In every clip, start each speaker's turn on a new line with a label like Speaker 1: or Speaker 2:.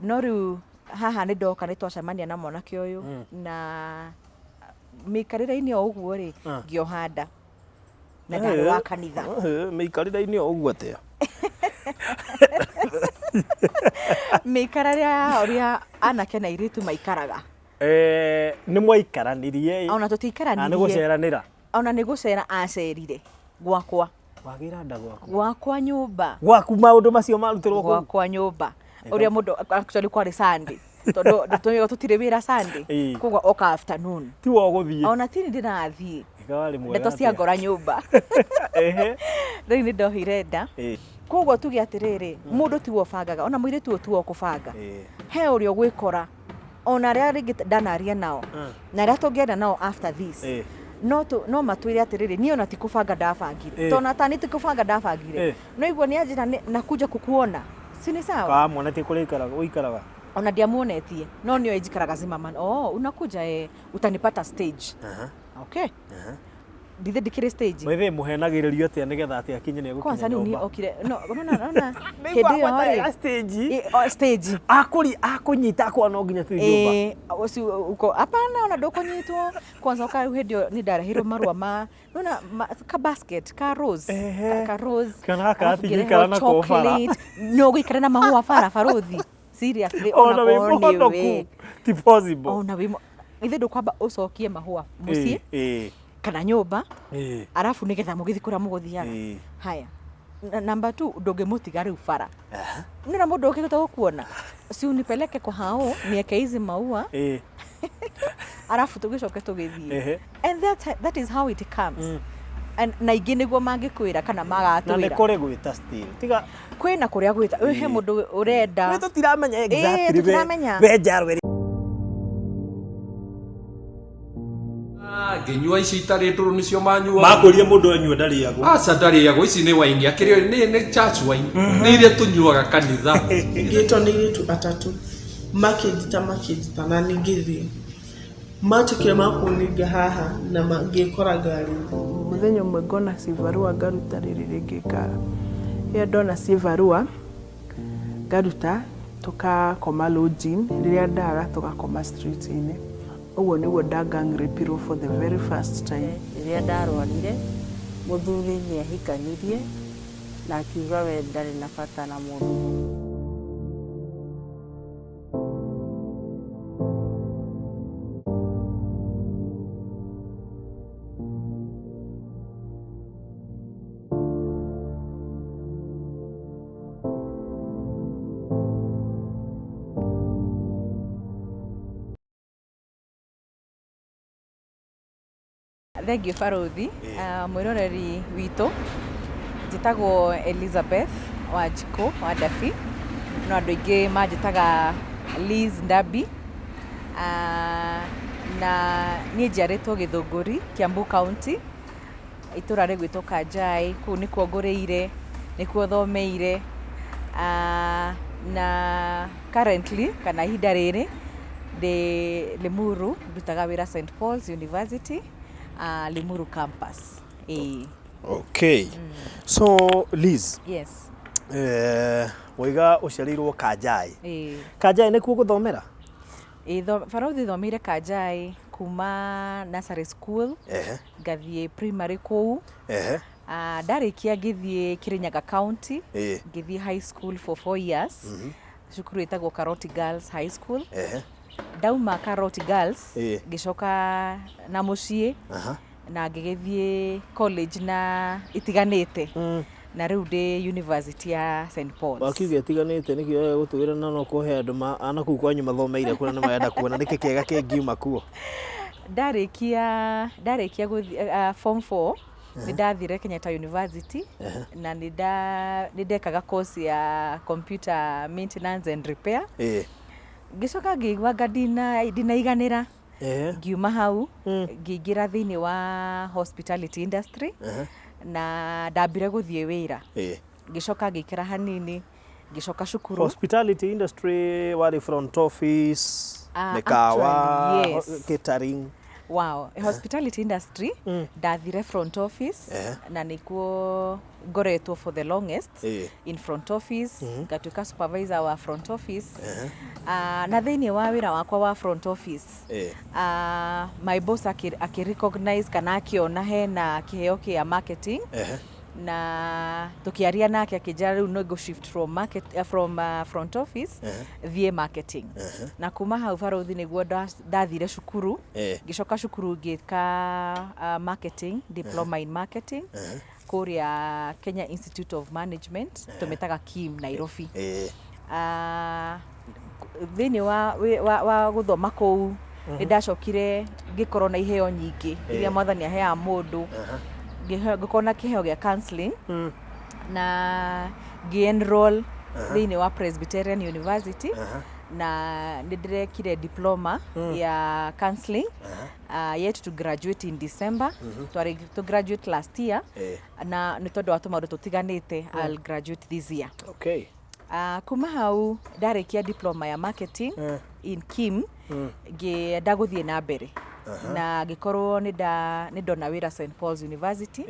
Speaker 1: No rĩu haha nĩ ndoka nĩ twacemania na mwanake ũyũ na mĩikarĩre-inĩ o ũguo rĩ, ngĩoha nda na ndarĩ wa kanitha.
Speaker 2: Mĩikarĩre-inĩ o ũguo atĩa?
Speaker 1: Mĩikarĩre ya ũrĩa anake na airĩtu maikaraga.
Speaker 2: Eh, nĩ mwaikaranirie ĩ?
Speaker 1: Ona
Speaker 2: Kana nĩ
Speaker 1: tũtiaikaranirie.
Speaker 2: gũceranĩra?
Speaker 1: Ona nĩ gũcera acerire gwakwa.
Speaker 2: Wagĩra nda gwaku?
Speaker 1: Gwakwa nyũmba.
Speaker 2: Gwaku maũndũ macio marutĩrwo kũu?
Speaker 1: Gwakwa nyũmba. Ũrĩa mũndũ actually kwarĩ Sunday. Tondũ tũĩ tũtirĩ wĩra Sunday.
Speaker 2: Ĩĩ.
Speaker 1: Koguo oka afternoon.
Speaker 2: Tiwe ũgũthiĩ.
Speaker 1: Ona tini ndĩrathiĩ.
Speaker 2: Ĩka warĩ mwega
Speaker 1: Ndeto cia
Speaker 2: atĩa?
Speaker 1: ngora nyũmba.
Speaker 2: Ehe.
Speaker 1: Rĩu nĩ ndohire nda.
Speaker 2: Ĩĩ.
Speaker 1: Koguo tuge atĩrĩrĩ, mũndũ tiwe ũbangaga, ona mũirĩtu ũyũ tiwe ũkũbanga.
Speaker 2: Ĩĩ.
Speaker 1: He ũrĩa ũgwĩkora ona arĩa rĩngĩ ndanaria nao na arĩa tũngĩenda nao after this no tũ, no matwĩre atĩrĩrĩ niĩ ona ti kũbanga ndabangire tondũ ta niĩ ti kũbanga ndabangire no igua nĩ anjĩra nakuja kukuona si ni sawa.
Speaker 2: Ka muonetie kũrĩa aikaraga ũikaraga?
Speaker 1: Ona ndiamuonetie no nĩoĩ njikaraga Zimmerman. Oh, unakuja eh, utanipata stage. Okay. Ndithe ndikĩrĩ stage.
Speaker 2: By the way, mũhenagĩrĩrio atĩa nĩgetha atĩ akinye nĩ egũkinya
Speaker 1: Kwanza rĩu niĩ
Speaker 2: nyũmba?
Speaker 1: okire no unaona unaona hĩndĩ ĩyo rĩ
Speaker 2: stage.
Speaker 1: Ĩ, o, stage.
Speaker 2: Akũri akũnyita akwa no nginya tũthiĩ nyũmba.
Speaker 1: Ĩ, ũcio uko hapana ona ndũkũnyitwo kwanza ũka rĩu hĩndĩ ĩyo nĩ ndareheirwo marũa ma nona ma, ka basket ka rose ka, ka rose
Speaker 2: Kana gaka
Speaker 1: alafu
Speaker 2: gatingĩikara
Speaker 1: ngĩrehwo
Speaker 2: nako bara.
Speaker 1: chocolate. No ũgũikara na mahũa bara barũthi seriously
Speaker 2: Ona
Speaker 1: ona
Speaker 2: wĩ
Speaker 1: korwo nĩ
Speaker 2: mũhonoku
Speaker 1: we
Speaker 2: ti possible.
Speaker 1: Ona wĩ ithe ndũkwamba ũcokie mahũa mũciĩ
Speaker 2: Ĩ,
Speaker 1: kana nyũmba
Speaker 2: ĩ,
Speaker 1: arabu nĩgetha mũgĩthiĩ kũrĩa mũgũthiaga. Haya, number two ndũngĩmũtiga rĩu bara nĩna mũndũ ũkĩte gũkuona si unipeleke kwa hao nieke hizi maua arabu tũgĩcoke tũgĩthiĩ. And that is how it comes. And na ingĩ nĩguo mangĩkwĩra kana
Speaker 2: Na nĩ
Speaker 1: magatwĩra.
Speaker 2: kũrĩ gwĩta still. Tiga
Speaker 1: Kwĩna kũrĩa gwĩta he mũndũ ũrenda.
Speaker 2: Nĩ tũtiramenya exactly we
Speaker 1: tũtiramenya.
Speaker 2: we njarwe.
Speaker 3: Ah, ngĩnyua ici itarĩ ndũrũ nĩcio manyuaga.
Speaker 2: Makũria mũndũ anyua ndarĩagwo.
Speaker 3: Aca ndarĩagwo ici nĩ waini akĩrĩ nĩ nĩ church wine nĩ iria tũnyuaga kanitha.
Speaker 4: Ngĩtwo nĩ airĩtu atatũ makĩnjĩta makĩnjĩta na niĩ ngĩthiĩ. Matuĩkire ma kũninga haha na ngĩkora ngari-inĩ.
Speaker 5: Mũthenya ũmwe ngona cibarũa ngaruta rĩrĩ rĩngĩ rĩrĩa ndona cibarũa ngaruta tũkakoma lodging, rĩrĩa ndaga tũgakoma street inĩ. Ũguo nĩguo nda gang rape irwo for the very first time.
Speaker 6: Rĩrĩa ndarwarire, mũthuri nĩ ahikanirie na akiuga we ndarĩ na bata na mũndũ.
Speaker 1: Thengiũ barũthi, mwĩroreri witũ, njĩtagwo Elizabeth Wanjikũ wa Ndabi, no andũ aingĩ manjĩtaga Liz Ndabi, na niĩ njiarĩtwo Gĩthũngũri, Kiambu County, itũra rĩgwĩtwo Kanjai, kũu nĩkuo ngũrĩire, nĩkuo thomeire, na currently kana ihinda rĩrĩ ndĩ Limuru ndutaga wĩra St Paul's University Limuru campus. Ĩĩ.
Speaker 2: Okay. So Liz,
Speaker 1: Yes.
Speaker 2: waiga ũciarĩirwo Kanjai.
Speaker 1: Ĩĩ.
Speaker 2: Kanjai nĩkuo gũthomera?
Speaker 1: Ĩĩ, barũthi thomeire Kanjai kuma nursery school ngathiĩ primary kũu. Ndarĩkia ngĩthiĩ Kirinyaga County, ngĩthiĩ high school for 4 years, cukuru ĩtagwo Karoti Girls High School. Ndauma Karoti Girls ngĩcoka na mũciĩ na ngĩgĩthiĩ college na itiganĩte na rĩu ndĩ university ya St Paul's.
Speaker 2: Wakiuga ĩtiganĩte nĩkĩo gũtwĩra na no kũhe andũ anakũu kwanyu mathomeire kuo na nĩ marenda kuona nĩkĩ kĩega kĩngiuma kuo.
Speaker 1: Ndarĩkia gũthiĩ form 4 nĩ ndathire Kenyatta University na nĩ ndekaga course ya computer maintenance and repair. Ngĩcoka ngĩigua anga ndinaiganĩra, ngiuma hau ngĩingĩra thĩinĩ wa hospitality industry na ndambire gũthiĩ wĩra, ngĩcoka ngĩikara hanini, ngĩcoka cukuru.
Speaker 2: Hospitality industry warĩ front office, mĩkawa,
Speaker 1: Actually, yes.
Speaker 2: Catering.
Speaker 1: Wow, hospitality industry ndathire front office na nĩkuo ngoretwo for the longest in front office, ngatuĩka supervisor wa front office. Na thĩinĩ wa wĩra wakwa wa front office, my boss akĩ recognize kana akĩona hena kĩheo kĩa marketing, na tukiaria nake akĩnjĩra rĩu no ngũ shift from market, from front office thiĩ marketing. Na kuma hau, barothi, nĩguo ndathire cukuru. Ngĩcoka cukuru ngĩka marketing diploma in marketing kũrĩa Kenya Institute of Management, tũmĩtaga KIM, Nairobi. Thĩinĩ wa gũthoma kũu nĩ ndacokire ngĩkorwo na iheo nyingĩ iria Mwathani aheaga mũndũ. Ngĩkorwo na kĩheo gĩa counseling na ngĩ-enroll thĩinĩ wa Presbyterian University, na nĩ ndĩrekire diploma ya counseling, yet to graduate in December. Twarĩ to graduate last year, na nĩ tondũ wa tũmaũndũ tũtiganĩte, I'll graduate this year. Kuma hau ndarĩkia diploma ya marketing in KIM, ngĩenda gũthiĩ na mbere na ngĩkorwo nĩ ndona wĩra St Paul's University,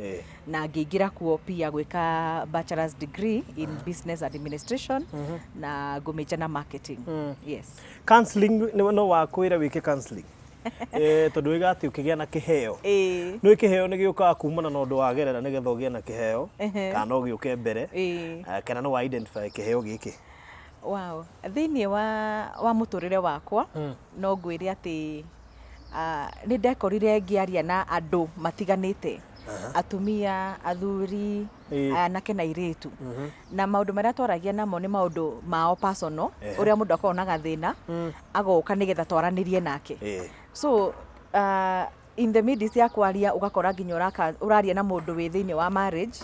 Speaker 1: na ngĩingĩra kuo pia gwĩka bachelor's degree in business administration na ngũmĩnja na marketing, yes.
Speaker 2: Counseling no wakwĩra wĩke counseling, tondũ wĩga atĩ ũkĩgĩa na kĩheo, nĩ kĩheo nĩ gĩũkaga kumana na ũndũ wagerera nĩgetha ũgĩe na kĩheo, kana no gĩũke mbere, kana no wa identify kĩheo gĩkĩ?
Speaker 1: Wow, thĩinĩ wa mũtũrĩre wakwa no ngwĩre atĩ nĩ ndekorire ngĩaria na andũ matiganĩte, atumia, athuri, anake na airĩtu, na maũndũ marĩa twaragia namo nĩ maũndũ mao personal, ũrĩa mũndũ akoragwo na gathĩna agoka nĩgetha twaranĩrie nake. So in the midst ya kwaria, ũgakora nginya ũraria na mũndũ wĩ thĩinĩ wa marriage,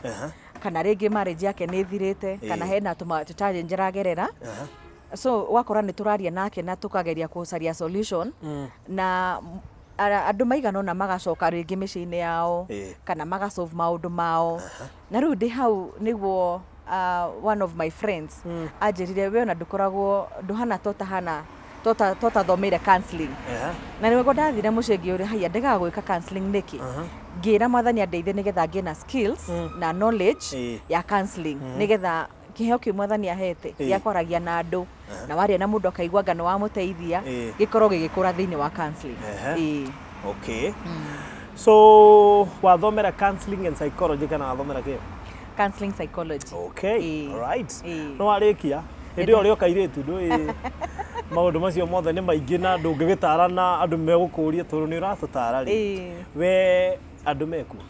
Speaker 1: kana rĩngĩ marriage yake nĩ ĩthirĩte, kana hena tũma challenge aragerera. So ũgakora nĩ tũraria nake na tũkageria gũcaria solution, na andũ maigana ũna magacoka rĩngĩ mĩciĩ-inĩ yao, kana magasolve maũndũ mao. Na rĩu ndĩ hau nĩguo one of my friends anjĩrire, "We ona ndũkoragwo ndũhana totahana totathomeire counseling." Na nĩguo ndathire mũciĩ ngĩũria, "Haiya, ndegaga gwĩka counseling nĩkĩ?" Ngĩra Mwathani andeithie nĩgetha ngĩe na skills na knowledge ya counseling, nĩgetha kĩheo kĩu Mwathani ahete gĩa kwaragia na andũ, na waria na mũndũ akaigua anga nĩ wamũteithia, gĩkorwo gĩgĩkũra thĩinĩ wa counseling. Ĩĩ.
Speaker 2: Okay, so wathomera counseling and psychology kana wathomera kĩ?
Speaker 1: Counseling psychology.
Speaker 2: Okay.
Speaker 1: Ĩĩ.
Speaker 2: Alright.
Speaker 1: Ĩĩ.
Speaker 2: No warĩkia hĩndĩ ĩyo ũrĩ o kairĩtu, ndũĩ maũndũ macio mothe nĩ maingĩ na ndũngĩgĩtara na andũ megũkũria tondũ nĩ ũratũtara rĩ, we andũ mekuo?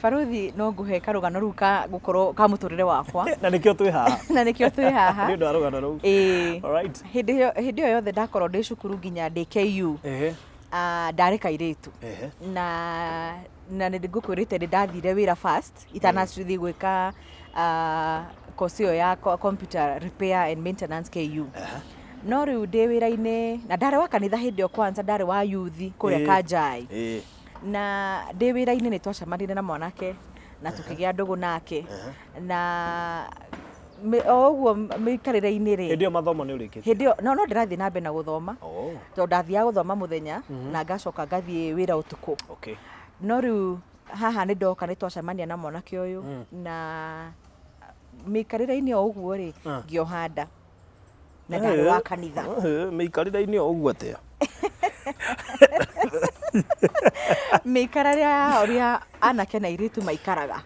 Speaker 1: Baruthi, no ngũhe karũgano rĩu ka gũkorwo ka mũtũrĩre wakwa.
Speaker 2: Na nĩkĩo twĩ haha.
Speaker 1: Na nĩkĩo twĩ haha.
Speaker 2: Nĩ ũndũ wa rũgano rũu.
Speaker 1: Ĩĩ.
Speaker 2: Alright.
Speaker 1: Hĩndĩ ĩyo yothe ndakorwo ndĩ cukuru nginya ndĩ KU, ndarĩ kairĩtu, na nĩ ngũkwĩrĩte nĩ ndathire wĩra first itanathiĩ gwĩka course ĩyo ya computer repair and maintenance KU. No rĩu ndĩ wĩra-inĩ, na ndarĩ wa kanitha hĩndĩ ĩyo, kwanza ndarĩ wa youth kũrĩa Kanjai, na ndĩ wĩra-inĩ nĩ twacemanire na mwanake na tũkĩgĩa ndũgũ nake, na o ũguo mĩikarĩre-inĩ rĩ,
Speaker 2: Hĩndĩ ĩyo mathomo nĩ ũrĩkĩtie?
Speaker 1: Hĩndĩ ĩyo no ndĩrathiĩ na mbere na gũthoma, tondũ ndathiaga gũthoma mũthenya na ngacoka ngathiĩ wĩra ũtukũ. No rĩu haha nĩ ndoka nĩ twacemania na mwanake ũyũ, na mĩikarĩre-inĩ o ũguo rĩ, ngĩoha nda na ndarĩ wa kanitha.
Speaker 2: Mĩikarĩre-inĩ o ũguo atĩa?
Speaker 1: Mĩikarĩre ya ũrĩa anake na airĩtu maikaraga.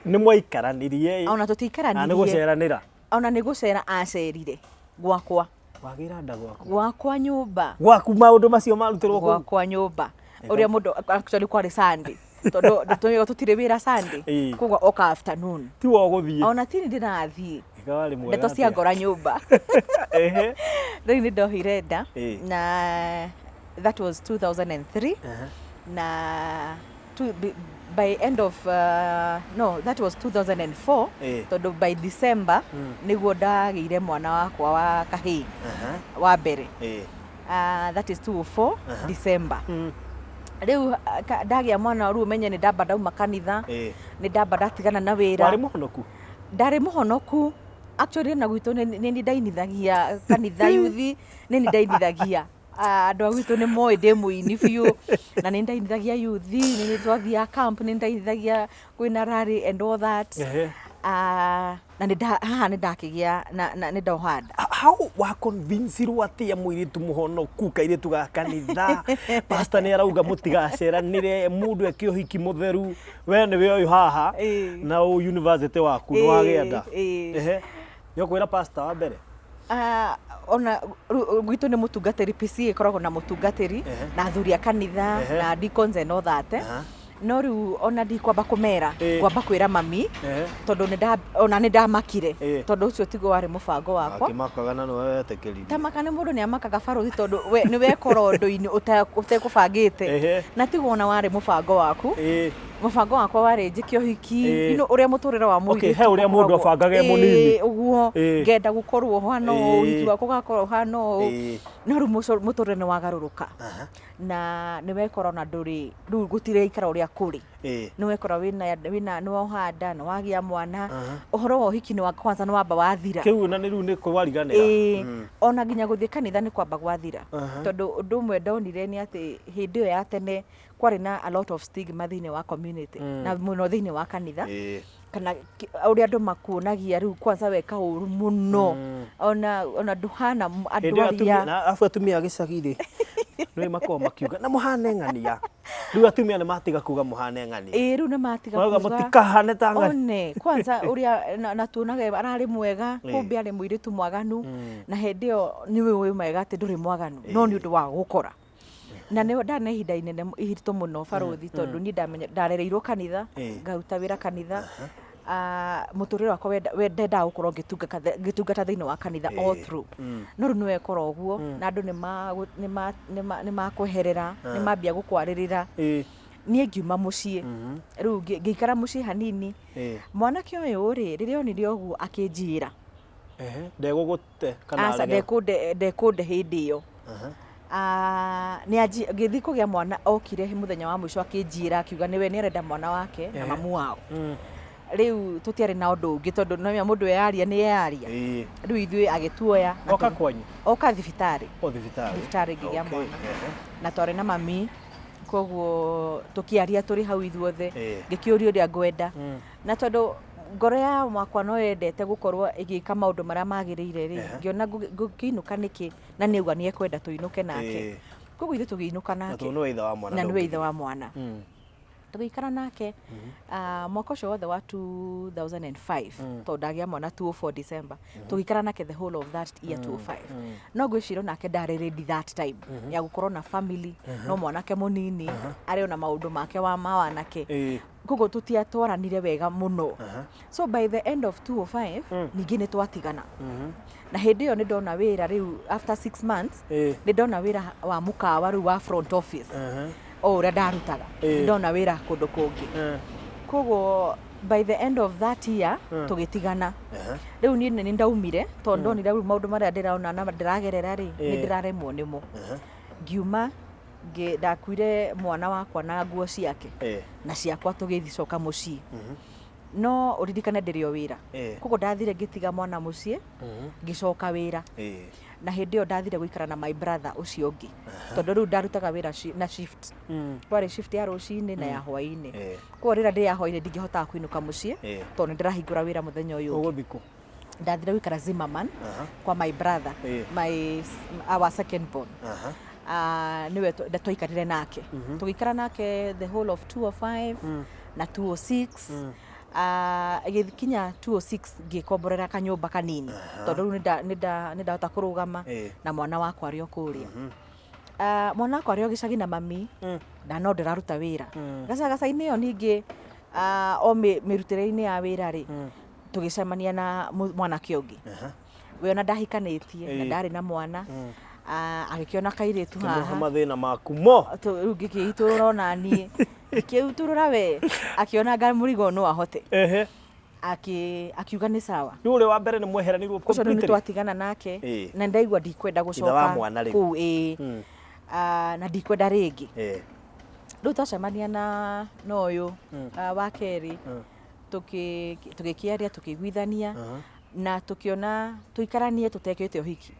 Speaker 2: Nĩ mwaikaranirie?
Speaker 1: Ona
Speaker 2: Na nĩ
Speaker 1: tũtiikaranirie.
Speaker 2: Gũceranĩra?
Speaker 1: Ona nĩ gũcera acerire gwakwa.
Speaker 2: Wagĩra nda gwaku?
Speaker 1: Gwakwa nyũmba.
Speaker 2: Gwaku, maũndũ macio marutĩrwo kũu?
Speaker 1: Gwakwa nyũmba, ũrĩa mũndũ actually kwarĩ Sunday, tondũ tũĩ tũtirĩ wĩra Sunday. Koguo oka afternoon.
Speaker 2: Ti wa ũgũthiĩ?
Speaker 1: Ona tini ndĩrathiĩ.
Speaker 2: Ĩka warĩ mwega
Speaker 1: Ndeto cia
Speaker 2: atĩa?
Speaker 1: ngora nyũmba. Rĩu nĩ ndohire nda, na that was 2003, na by end of no, that was 2004, tondũ by December nĩguo ndagĩire mwana wakwa wa kahĩĩ wa mbere. That is 204 December. Rĩu ndagĩa mwana, rĩu ũmenye nĩ ndamba ndauma kanitha, nĩ ndamba ndatigana na wĩra.
Speaker 2: Warĩ mũhonoku?
Speaker 1: Ndarĩ mũhonoku actually, na gwitũ nĩ niĩ ndainithagia kanitha, yuthi nĩ niĩ ndainithagia. Andũ a gwitũ nĩ moĩ ndĩ mũini biũ na nĩ ndainithagia youth, nĩ twathiaga camp, nĩ ndainithagia kwĩna rally and all that. Na nĩ haha nĩ ndakĩgĩa na nĩ ndoha nda.
Speaker 2: How wa convince-irwo atĩa mũirĩtu mũhonoku, kairĩtu ga kanitha, pastor nĩ arauga mũtigaceranĩre, mũndũ eke ũhiki mũtheru, we nĩwe ũyũ haha na ũ university waku nĩ wagĩa nda. Ehe. Nĩ ũkwĩra pastor wa mbere?
Speaker 1: Ah, ona gwitũ nĩ mũtungatĩri, PCEA ĩkoragwo na mũtungatĩri na athuri a kanitha na deacons and all that. No rĩu ona ndikwamba kũmera, ngwamba kwĩra mami tondũ nĩ nda ona nĩ ndamakire tondũ ũcio tiguo warĩ mũbango wakwa.
Speaker 2: Akĩmakaga na nĩwe wetĩkĩririe.
Speaker 1: Tamaka nĩ mũndũ nĩ amakaga barũthi tondũ we nĩ wekora ũndũ-inĩ ũtekũbangĩte na tiguo ona warĩ mũbango waku. Mũbango wakwa warĩ njĩke ũhiki, you know, ũrĩa mũtũrĩre wa
Speaker 2: Okay, he ũrĩa mũndũ abangaga e mũnini.
Speaker 1: Ũguo ngenda gũkorwo ũhana ũũ, ũhiki wakwa ũgakorwo ũhana ũũ. No rĩu mũtũrĩre nĩ wagarũrũka na nĩ wekora ona ndũrĩ rĩu gũtiraikara ũrĩa kũrĩ. Nĩ wekora wĩna wĩna nĩ woha nda, nĩ wagĩa mwana, ũhoro wa ũhiki nĩ wa kwanza nĩ wamba wathira.
Speaker 2: Kĩu na nĩ rĩu nĩ kwariganĩra.
Speaker 1: Ona nginya gũthiĩ kanitha nĩ kwamba gwathira. Tondũ ũndũ ũmwe ndonire nĩ atĩ hĩndĩ ĩyo ya tene kwarĩ na a lot of stigma thĩinĩ wa community na mũno thĩinĩ wa kanitha kana ũrĩa andũ makuonagia rĩu kwanza weka ũru mũno ona ndũhana andũ
Speaker 2: Hĩndĩ ĩyo atumia
Speaker 1: arĩa
Speaker 2: na abu atumia a gĩcagi rĩ, nĩ makoragwo makiuga na mũhane ng'ania. Rĩu atumia nĩ matiga kuga mũhane ng'ania.
Speaker 1: Ĩĩ, rĩu nĩ matiga
Speaker 2: Marauga
Speaker 1: kuga
Speaker 2: mũtikahane ta ng'ania.
Speaker 1: One kwanza ũrĩa na tuonaga ararĩ mwega, kumbe arĩ mũirĩtu mwaganu, na hĩndĩ ĩyo nĩ ũĩ wega atĩ ndũrĩ mwaganu no nĩ ũndũ wa gũkora. Na nĩ ndarĩ na ihinda inene iritũ mũno barũthi tondũ niĩ ndamenya ndarereirwo kanitha, ngaruta wĩra kanitha. Ah, mũtũrĩre wakwa ndendaga gũkorwo ngĩtungata thĩinĩ wa kanitha all through. No rĩu nĩ wekora ũguo na andũ nĩ makweherera, nĩ mambia gũkwarĩrĩra. Niĩ ngiuma mũciĩ, rĩu ngĩikara mũciĩ hanini. Mwanake ũyũ rĩ, rĩrĩa onire ũguo akĩnjiyĩra.
Speaker 2: Ndegũgũte kana
Speaker 1: Aca,
Speaker 2: arege?
Speaker 1: ndekũnde hĩndĩ ĩyo. Ah, ngĩthiĩ kũgĩa mwana, okire mũthenya wa mũico akĩnjĩra, akiuga nĩwe nĩ arenda mwana wake na mamu wao. Rĩu tũtiarĩ na ũndũ ũngĩ tondũ nĩ mũndũ eyaria nĩ eyaria. Rĩu ithuĩ agĩtuoya na
Speaker 2: Oka kwanyu?
Speaker 1: Oka thibitarĩ.
Speaker 2: O thibitarĩ?
Speaker 1: Thibitarĩ ngĩgĩa mwana. Na twarĩ na mami, koguo tũkĩaria tũrĩ hau ithuothe, ngĩkĩũrio ũrĩa ngwenda. Na tondũ ngoro ya wakwa no yendete gũkorwo ĩgĩka maũndũ marĩa magĩrĩire rĩ, ngĩona ngũkĩinũka nĩkĩ, na nĩ auga nĩ ekwenda tũinũke nake. Koguo ithuĩ tũgĩinũka
Speaker 2: Na
Speaker 1: nake.
Speaker 2: tondũ nĩwe ithe wa mwana
Speaker 1: Na nĩwe ithe
Speaker 2: ndũngĩthiĩ.
Speaker 1: wa mwana. Tũgĩikara nake, mwaka ũcio wothe wa 2005, tondũ ndagĩa mwana 204 December, tũgĩikara nake the whole of that year 205. No ngwĩciria onake ndarĩ ready that time ya gũkorwo na family, no mwanake mũnini, arĩ ona maũndũ make wa ma wanake. Koguo tũtiatwaranire wega mũno. So by the end of 205, ningĩ nĩ twatigana. Na hĩndĩ ĩyo nĩ ndona wĩra rĩu after 6 months, nĩ ndona wĩra wa mũkawa rĩu wa front office. O ũrĩa ndarutaga. Nĩ ndona wĩra kũndũ kũngĩ. Koguo by the end of that year, tũgĩtigana. Rĩu niĩ nĩ ndaumire, tondũ ndonire rĩu maũndũ marĩa ndĩrona na ndĩragerera rĩ, nĩ ndĩraremwo nĩmo. Ngiuma, ndakuire mwana wakwa na nguo ciake na ciakwa tũgĩcoka mũciĩ. No ũririkane ndĩrĩ o wĩra. Koguo ndathire ngĩtiga mwana mũciĩ, ngĩcoka wĩra. Na hĩndĩ ĩyo ndathire gũikara na my brother ũcio ũngĩ. Tondũ rĩu ndarutaga wĩra na shift. Kwarĩ shift ya rũcinĩ na ya hwaĩ-inĩ. Koguo rĩrĩa ndĩ ya hwaĩ-inĩ ndingĩhotaga kũinũka mũciĩ, tondũ nĩ ndĩrahingũra wĩra mũthenya ũyũ ũngĩ.
Speaker 2: Ũgũthiĩ kũ?
Speaker 1: Ndathire gũikara Zimmerman kwa my brother, our second born. Nĩwe twaikarire nake. Tũgĩikara nake the whole of 205 na 206. Ĩgĩkinya 206 ngĩkomborera kanyũmba kanini. Tondũ rĩu nĩ ndahota kũrũgama na mwana wakwa arĩ o kũrĩa. Mwana wakwa arĩ o gĩcagi na mami, na no ndĩraruta wĩra. Gacagaca-inĩ ĩyo ningĩ, o mĩrutĩre-inĩ ya wĩra rĩ, tũgĩcemania na mwanake ũngĩ. We ona ndahikanĩtie, na ndarĩ na mwana. Agĩkĩona kairĩtu
Speaker 2: Kĩmũhe
Speaker 1: haha.
Speaker 2: mathĩna maku mo.
Speaker 1: Rĩu ngĩkĩitũrũra ona niĩ. Ngĩkĩitũrũra we, akĩona anga mũrigo no ahote. Akiuga nĩ sawa.
Speaker 2: Rĩu ũrĩa wa mbere nĩ mweheranirwo
Speaker 1: Ũcio rĩu nĩ
Speaker 2: completely?
Speaker 1: twatigana nake, na ndaigua ndikwenda
Speaker 2: Ithe wa
Speaker 1: gũcoka
Speaker 2: mwana rĩu.
Speaker 1: kũu, ĩĩ. Na ndikwenda rĩngĩ. Rĩu twacemania na ũyũ, wa kerĩ, tũgĩkĩaria, tũkĩiguithania, na tũkĩona tũikaranie tũtekĩte ũhiki.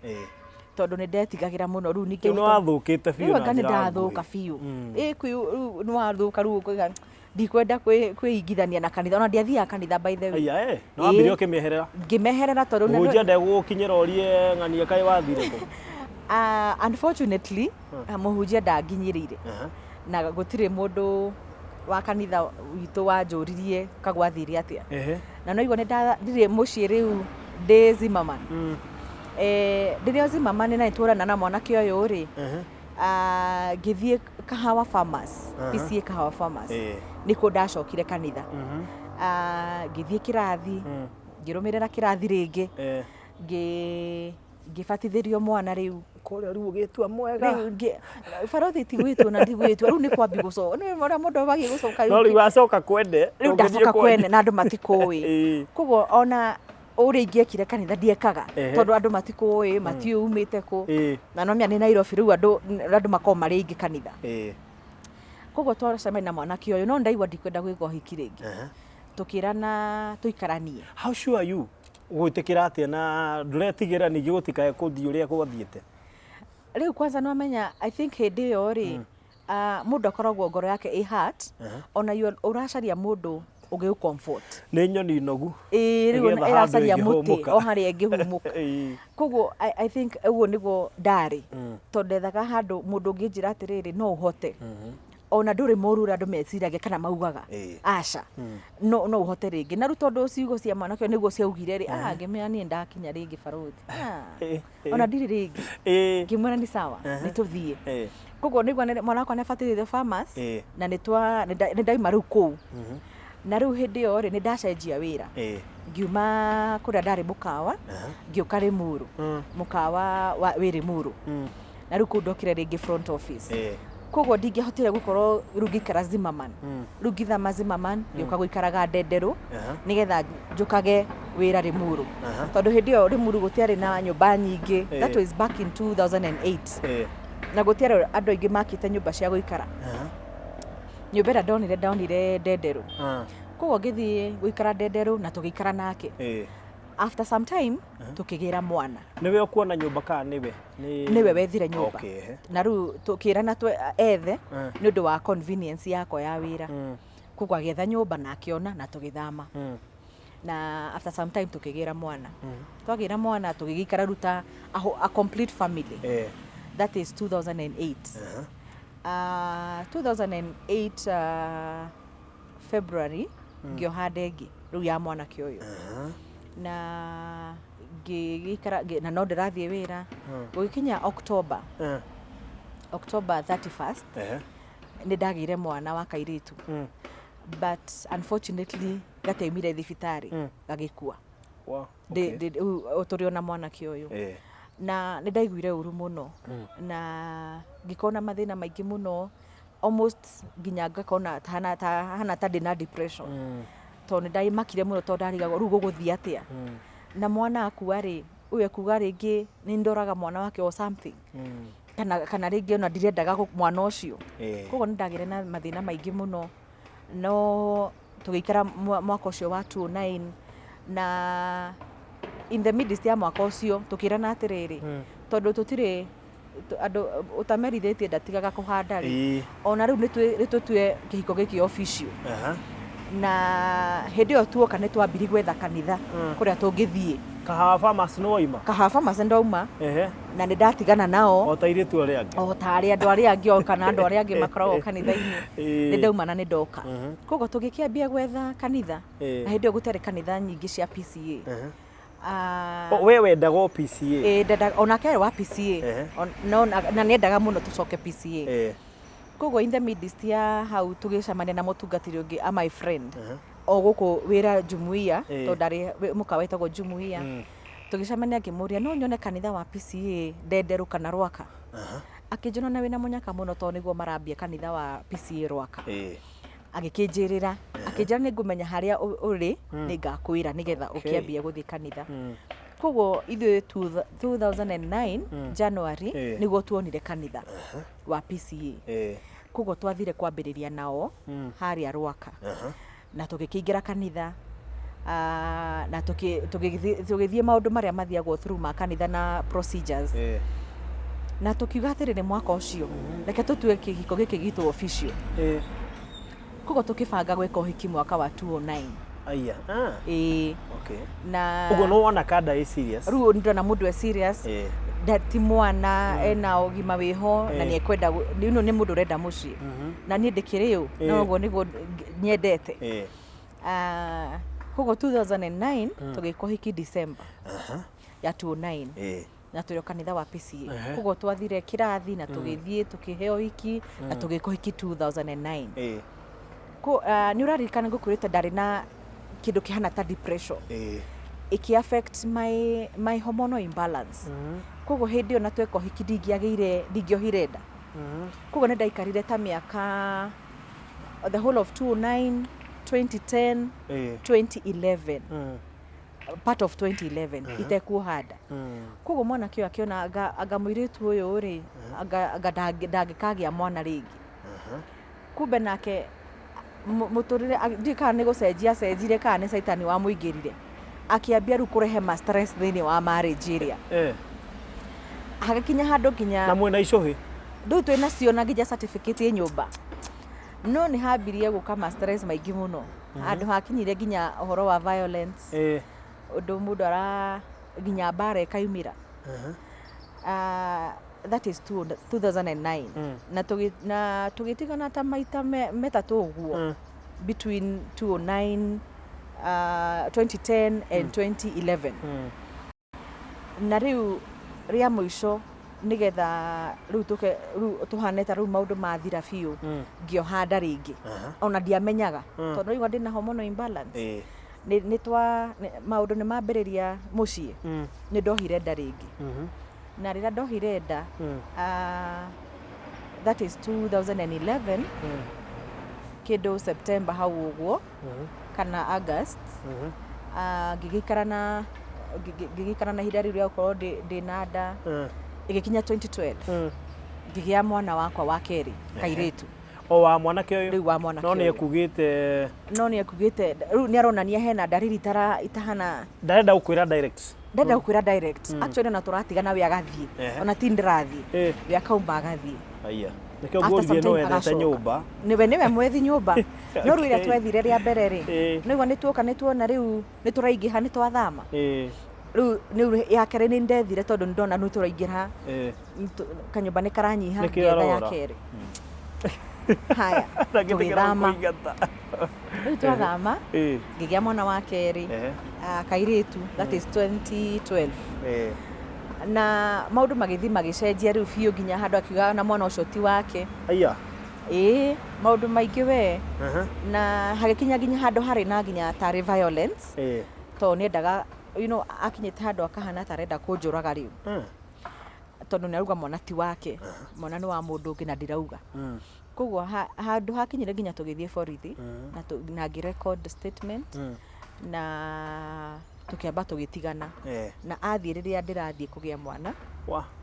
Speaker 1: Tondũ nĩ ndetigagĩra mũno rĩu ningĩ.
Speaker 2: Rĩu nĩ wathũkĩte biũ.
Speaker 1: Rĩu
Speaker 2: na
Speaker 1: anga nĩ
Speaker 2: njĩra
Speaker 1: ndathũka
Speaker 2: nguhĩ.
Speaker 1: Biũ. Ĩ rĩu nĩ wathũka, rĩu ũkoiga ndikwenda kwĩingithania na kanitha. Ona ndiathiaga kanitha, by the way.
Speaker 2: Aya, eh, nĩ wambire ũkĩmĩeherera.
Speaker 1: Ngĩmeherera tondũ
Speaker 2: Mũhunjia ndegũgũkinyĩra orie ng'ania kaĩ wathire kũ?
Speaker 1: Ah, unfortunately, mũhunjia ndanginyĩrĩire na gũtirĩ mũndũ wa kanitha witũ wanjũririe kagwathire atĩa. Na no igua nĩ ndirĩ mũciĩ rĩu, ndĩ Zimmerman. Ndĩrĩ o Zimmerman na nĩtũrana na mwanake ũyũ rĩ, ah, ngĩthiĩ Kahawa Farmers, PCA Kahawa Farmers. Nĩkuo ndacokire kanitha. Ah, ngĩthiĩ kĩrathi, ngĩrũmĩrĩra kĩrathi rĩngĩ, ngĩbatithĩrio mwana rĩu.
Speaker 2: Kũrĩa rĩu ũgĩtua mwega.
Speaker 1: Rĩu barothi ti gwĩtwo na ti gwĩtwo, rĩu nĩ kwambi gũcoka, nĩ ũrĩa mũndũ abagie gũcoka.
Speaker 2: No rĩu wacoka kwene.
Speaker 1: Rĩu
Speaker 2: ũngĩthiĩ
Speaker 1: ndacoka
Speaker 2: kwanyu.
Speaker 1: Kwene na andũ matikũĩ. Koguo ona ũrĩa ingĩekire kanitha ndiekaga, tondũ andũ matikũĩ, matiũĩ umĩte kũ. Na no menya nĩ Nairobi rĩu andũ makoragwo marĩ aingĩ kanitha. Koguo twacemania na mwanake ũyũ, no ndaigua ndikwenda gwĩka ũhiki rĩngĩ. Tũkĩrana tũikaranie.
Speaker 2: How sure are you gwĩtĩkĩra atĩa na ndũretigĩra ningĩ gũtikae kũthiĩ ũrĩa gwathiĩte?
Speaker 1: Rĩu kwanza nĩwamenya, I think hĩndĩ ĩyo rĩ, mũndũ akoragwo ngoro yake ĩ hurt, ona you ũracaria mũndũ ũngĩ comfort.
Speaker 2: Nĩ nyoni nogu.
Speaker 1: Ĩĩ, rĩu
Speaker 2: Ĩgĩetha handũ
Speaker 1: ĩracaria mũtĩ
Speaker 2: ĩngĩhũmũka.
Speaker 1: o harĩa ĩngĩhũmũka. Koguo I think ũguo nĩguo ndarĩ, tondũ ndethaga handũ mũndũ ũngĩnjĩra atĩrĩrĩ, no ũhote, ona ndũrĩ mũru ũrĩa andũ meciragia kana maugaga. Aca, no ũhote rĩngĩ. Na rĩu tondũ ciugo cia mwanake ũyũ nĩguo ciaugire rĩ, ah, ngĩmenya niĩ ndakinya rĩngĩ, barothi. Ah, ona ndirĩ rĩngĩ. Ngĩmwĩra nĩ sawa, nĩ tũthiĩ. Koguo nĩguo mwana wakwa nĩ abatithĩtio Farmers. Na nĩ ndaima rĩu kũu, na rĩu hĩndĩ ĩyo rĩ, nĩ ndacenjia wĩra. Ngiuma kũrĩa ndarĩ mũkawa, ngĩũka Rĩmuru, mũkawa wa wĩ Rĩmuru. Na rĩu kũu ndokire rĩngĩ front office. Koguo ndingĩahotire gũkorwo rĩu ngĩikara Zimmerman. Rĩu ngĩthama Zimmerman, ngĩũka gũikaraga Ndenderũ, nĩgetha njũkage wĩra Rĩmuru, tondũ hĩndĩ ĩyo Rĩmuru gũtiarĩ na nyũmba nyingĩ. That was back in 2008. Na gũtiarĩ andũ aingĩ makĩte nyũmba cia gũikara. Nyũmba ĩrĩa ndonire Ndenderũ. Koguo ngĩthiĩ gũikara Ndenderũ na tũgĩikara nake. After some time tũkĩgĩra mwana.
Speaker 2: Nĩwe ũkuona nyũmba kana nĩwe?
Speaker 1: Nĩwe wethire nyũmba.
Speaker 2: Okay, ehe.
Speaker 1: Na rĩu tũkĩrana ethe nĩ ũndũ wa convenience yakwa ya wĩra. Koguo agĩetha nyũmba na akĩona na tũgĩthama. Na after some time tũkĩgĩra mwana. Twagĩra mwana tũgĩgĩikara rĩu ta a complete family. That is 2008. 2008 February ngĩoha nda ĩngĩ rĩu ya mwanake ũyũ, na ngĩgĩikara na no ndĩrathiĩ wĩra. Gũgĩkinya October, October 31st, nĩ ndagĩire mwana wa kairĩtu, but unfortunately gatiaumire thibitarĩ, gagĩkua. Rĩu tũrĩ ona mwanake ũyũ. Na nĩ ndaiguire ũru mũno na ngĩkorwo na mathĩna maingĩ mũno, almost nginya ngakona hana ta ndĩna depression, tondũ nĩ ndaimakire mũno, tondũ ndarigagwo rĩu gũgũthiĩ atĩa na mwana akua rĩ, ũyũ ekuga rĩngĩ nĩ ndoraga mwana wake or something, kana rĩngĩ ona ndirendaga mwana ũcio. Koguo nĩ ndagĩire na mathĩna maingĩ mũno, no tũgĩikara mwaka ũcio wa 2009, na in the midst ya mwaka ũcio tũkĩrana atĩrĩrĩ, tondũ tũtirĩ andũ ũtamerithĩtie ndatigaga kũhanda rĩ, ona rĩu nĩ tũtue kĩhiko gĩkĩ official. Na hĩndĩ ĩyo tuoka nĩ twambiri gwetha kanitha kũrĩa tũngĩthiĩ.
Speaker 2: Kahawa Farmers nĩ waima?
Speaker 1: Kahawa Farmers nĩ ndauma. Na nĩ ndatigana nao.
Speaker 2: O ta airĩtu arĩa angĩ.
Speaker 1: O ta arĩa andũ arĩa angĩ o kana andũ arĩa angĩ makoragwo kanitha-inĩ. Nĩ ndauma na nĩ ndoka. Koguo tũgĩkĩambia gwetha kanitha. Na hĩndĩ ĩyo gũtiarĩ kanitha nyingĩ cia PCA. Ah,
Speaker 2: O, we wendaga o PCA?
Speaker 1: Ĩĩ, onake arĩ wa PCA. No na nĩendaga mũno tũcoke PCA. Koguo in the midst ya hau tũgĩcemania na mũtungatĩri ũngĩ, a my friend o gũkũ wĩra Jumuiya, tondũ ndarĩ mũkawa wĩtagwo Jumuiya. Tũgĩcemania, ngĩmũria no nyone kanitha wa PCA Ndenderũ kana Rwaka. Akĩnjĩra na wĩna mũnyaka mũno, tondũ nĩguo marambia kanitha wa PCA Rwaka. Agĩkĩnjĩrĩra, akĩnjĩra nĩ ngũmenya harĩa ũrĩ, nĩ ngakwĩra nĩgetha ũkĩambie gũthiĩ kanitha. Koguo ithuĩ 2009 January nĩguo tuonire kanitha wa PCA. Koguo twathire kwambĩrĩria nao harĩa Rwaka na tũgĩkĩingĩra kanitha. Ah, na tũgĩthiĩ maũndũ marĩa mathiagwo through ma kanitha na procedures. Na tũkiuga atĩrĩrĩ, mwaka ũcio reke tũtue kĩhiko gĩkĩ gitũ official. Koguo tũkĩbanga gwĩka ũhiki mwaka wa 2009.
Speaker 2: Aya. Ah.
Speaker 1: Ĩĩ.
Speaker 2: Okay.
Speaker 1: Na
Speaker 2: Ũguo no wona kanda ĩ serious.
Speaker 1: Rĩu ndona mũndũ e serious. Ti mwana, ena ũgima wĩho na nĩ ekwenda nĩ mũndũ ũrenda mũciĩ. Na niĩ ndĩkĩrĩ ũ, no ũguo nĩguo nyendete. Ah, koguo 2009 tũgĩka ũhiki December ya 2009 na tũrĩ o kanitha wa PCA. Koguo twathire kĩrathi na tũgĩthiĩ tũkĩheo ũhiki na tũgĩka ũhiki 2009. Nĩ ũraririkana ngũkwĩrĩte ndarĩ na kĩndũ kĩhana ta depression ĩkĩ affect my hormonal imbalance. Koguo hĩndĩ ĩyo na tweka ũhiki ndingĩagĩire, ndingĩohire nda. Koguo nĩ ndaikarire ta mĩaka the whole of 2009, 2010, 2011, part of 2011 itekuoha nda. Koguo mwanake ũyũ akĩona anga mũirĩtu ũyũ rĩ, anga ndangĩkagĩa mwana rĩngĩ. Kumbe nake mũtũrĩre ndiũĩ kana nĩ gũcenjia acenjirie kana nĩ caitani wamũingĩrire, akĩambia rĩu kũrehe ma stress thĩinĩ wa marriage ĩrĩa. Hagĩkinya handũ nginya
Speaker 2: Na mwĩna icũhĩ?
Speaker 1: Rĩu twĩ nacio na nginya certificate ĩ nyũmba, no nĩ hambirie gũka ma stress maingĩ mũno, handũ hakinyire nginya ũhoro wa violence, ũndũ mũndũ ara nginya mbara ĩkaumĩra. That is 2009. Na tũgĩtigana ta maita metatũ ũguo between 2009, 2010 and 2011. Na rĩu rĩa mũico, nĩgetha rĩu tũke rĩu tũhane ta rĩu maũndũ mathira biũ, ngĩoha nda rĩngĩ. Ona ndiamenyaga tondũ rĩu ndĩna hormonal imbalance. Nĩ twa maũndũ nĩ mambĩrĩria mũciĩ. Nĩ ndohire nda rĩngĩ. Na rĩrĩa ndohire nda, that is 2011, kĩndũ September hau ũguo kana August, ngĩgĩikara na ihinda rĩu rĩa gũkorwo ndĩ na nda. Ĩgĩkinya 2012, ngĩgĩa mwana wakwa wa kerĩ, kairĩtu.
Speaker 2: O wa mwanake ũyũ?
Speaker 1: Rĩu wa mwanake
Speaker 2: No nĩ
Speaker 1: ũyũ.
Speaker 2: Ekugĩte?
Speaker 1: No nĩ ekugĩte rĩu nĩ aronania hena ndariri itahana.
Speaker 2: Ndarenda gũkwĩra direct.
Speaker 1: Ndenda gũkwĩra direct. Actually, ona tũratigana we agathiĩ. Ona ti ndĩrathiĩ, we akauma agathiĩ.
Speaker 2: Aya, nĩkĩo
Speaker 1: After
Speaker 2: ngũririe
Speaker 1: some
Speaker 2: no
Speaker 1: time
Speaker 2: wethete
Speaker 1: agacoka.
Speaker 2: nyũmba.
Speaker 1: Nĩwe mwethi nyũmba, no rĩu ĩrĩa twethire rĩa mbere rĩ, nĩguo nĩ tuoka nĩ tuona rĩu nĩ tũraingĩha, nĩ twathama. Rĩu nĩ ya kerĩ nĩ ndethire tondũ nĩ ndona nĩ tũraingĩra, kanyũmba nĩ karanyiha.
Speaker 2: Nĩkĩo
Speaker 1: Ngĩetha ya
Speaker 2: arora.
Speaker 1: kerĩ. Haya,
Speaker 2: Na gĩtĩ
Speaker 1: tũgĩthama.
Speaker 2: kĩrakũingata.
Speaker 1: Rĩu twathama, ngĩgĩa mwana wa kerĩ, kairĩtu, that is 2012. Na maũndũ magĩthiĩ magĩcenjia rĩu biũ nginya handũ akiuga na mwana ũcio ti wake.
Speaker 2: Aya.
Speaker 1: Ĩĩ, maũndũ maingĩ we. Na hagĩkinya nginya handũ harĩ na nginya tarĩ violence, tondũ nĩendaga akinyĩte handũ akahana ta arenda kũnjũraga rĩu, tondũ nĩ arauga mwana ti wake, mwana nĩ wa mũndũ ũngĩ na ndirauga. Koguo handũ hakinyire nginya tũgĩthiĩ borithi na ngĩ record statement na tũkĩamba tũgĩtigana. Na athiĩ rĩrĩa ndĩrathiĩ kũgĩa mwana.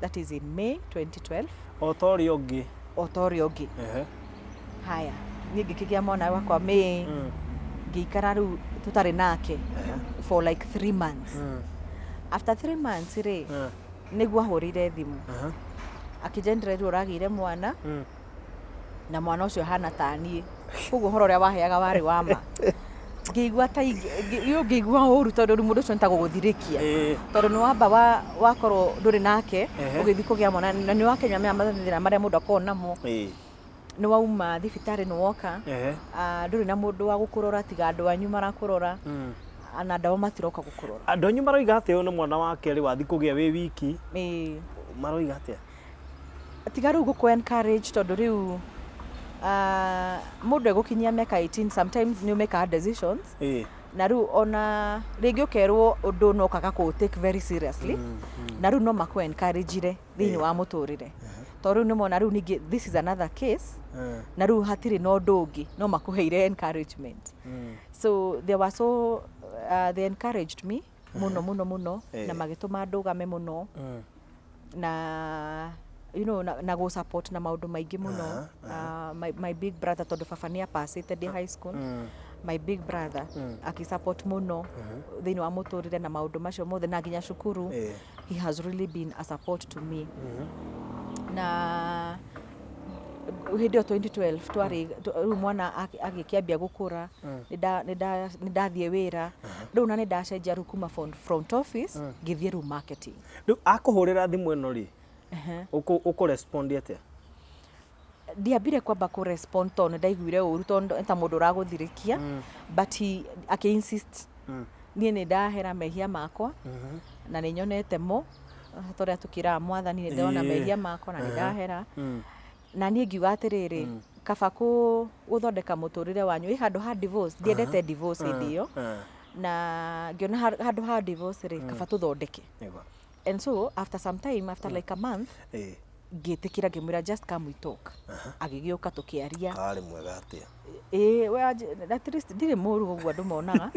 Speaker 1: That is in May 2012.
Speaker 2: O ta ũrĩa ũngĩ.
Speaker 1: O ta ũrĩa ũngĩ. Haya, niĩ ngĩkĩgĩa mwana wakwa May. Ngĩikara rĩu tũtarĩ nake for like 3 months. After 3 months rĩ, nĩguo ahũrĩire thimũ akĩnjendera rĩu ũragĩire mwana na mwana ũcio hana ta niĩ, koguo ũhoro ũrĩa waheaga warĩ wa ma. Ngĩigua ta rĩu ngĩigua ũru tondũ rĩu mũndũ ũcio nĩ ta gũgũthirĩkia, tondũ nĩ wamba wakorwo ndũrĩ nake, ũgĩthiĩ kũgĩa mwana na nĩ wakenya maya mathĩna marĩa mũndũ akoragwo namo. Nĩ wauma thibitarĩ, nĩ woka, ndũrĩ na mũndũ wa gũkũrora tiga andũ anyu marakũrora, na andũ ao matiroka gũkũrora.
Speaker 2: Andũ anyu maroiga atĩ ũyũ nĩ mwana wa kerĩ wathiĩ kũgĩa wĩ wiki? Maroiga atĩa?
Speaker 1: Tiga rĩu gũkũ encourage, tondũ rĩu mũndũ egũkinyia mĩaka 18, sometimes nĩ ũmekaga decisions na rĩu ona rĩngĩ ũkerwo ũndũ no ũkaga kũ take very seriously, na rĩu no makũ encourage thĩinĩ wa mũtũrĩre, tondũ rĩu nĩmona rĩu ningĩ this is another case na rĩu hatirĩ na ũndũ ũngĩ no makũheire encouragement. So they were so they encouraged me mũno mũno mũno na magĩtũma ndũgame mũno na you know na go support na maũndũ maingĩ mũno. My big brother, tondũ baba nĩ apacĩte ndĩ high school, my big brother akĩ support mũno thĩinĩ wa mũtũrĩre na maũndũ macio mothe na nginya cukuru. He has really been a support to me. Na hĩndĩ ĩyo 2012 twarĩ rĩu mwana agĩkĩambia gũkũra, nĩ ndathiĩ wĩra rĩu na nĩ ndacenjia rĩu kuma front office ngĩthiĩ rĩu marketing.
Speaker 2: Rĩu akũhũrĩra thimũ ĩno rĩ, ũkũ respond atĩa?
Speaker 1: Ndiambire kwamba kũ respond tondũ nĩ ndaiguire ũru, tondũ nĩ ta mũndũ ũragũthirĩkia, but he akĩ insist. Niĩ nĩ ndahera mehia makwa na nĩ nyonete mo, ta ũrĩa tũkĩraga Mwathani, nĩ ndona mehia makwa na nĩ ndahera. Na niĩ ngiuga atĩrĩrĩ, kaba gũthondeka mũtũrĩre wanyu ĩ handũ ha divorce. Ndiendete divorce hĩndĩ ĩyo, na ngĩona handũ ha divorce rĩ, kaba tũthondeke. And so after some time, after like a month, ngĩtĩkĩra, ngĩmwĩra, "Just come, we talk." Agĩgĩũka, tũkĩaria.
Speaker 2: Karĩ mwega atĩa?
Speaker 1: Ĩĩ, we at least ndirĩ mũru ũguo andũ monaga.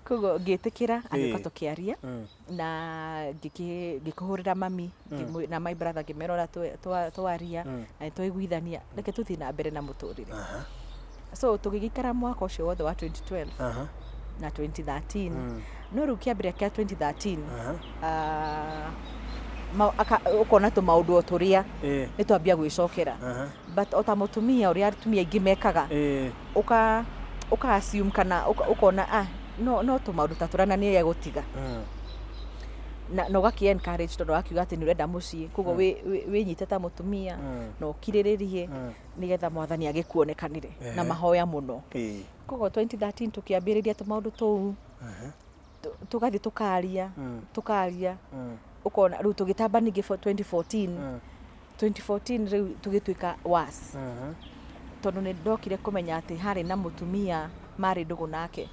Speaker 1: Koguo ngĩtĩkĩra, agĩũka, tũkĩaria na ngĩkĩhũrĩra mami na my brother, ngĩmera ũrĩa twaria na nĩtwaiguithania, reke tũthiĩ na mbere na mũtũrĩre. So tũgĩgĩikara mwaka ũcio wothe wa 2012 na 2013. No rĩu kĩambĩrĩria kĩa 2013, ũkona tũmaũndũ o tũrĩa nĩ twambia gwĩcokera, but o ta mũtumia ũrĩa atumia aingĩ mekaga, ũka assume kana ũkona no tũmaũndũ ta tũrĩa na nĩ egũtiga, na ũgakĩ encourage tondũ wakiuga atĩ nĩ ũrenda mũciĩ, koguo wĩnyite ta mũtumia na ũkirĩrĩrie nĩgetha Mwathani agĩkuonekanĩre na mahoya mũno. Koguo 2013 tũkĩambĩrĩria tũmaũndũ tũu, tũgathiĩ tũkaria, tũkaria, ũkona rĩu tũgĩtamba ningĩ for 2014. 2014 rĩu tũgĩtuĩka worse, tondũ nĩ ndokire kũmenya atĩ harĩ na mũtumia marĩ ndũgũ nake,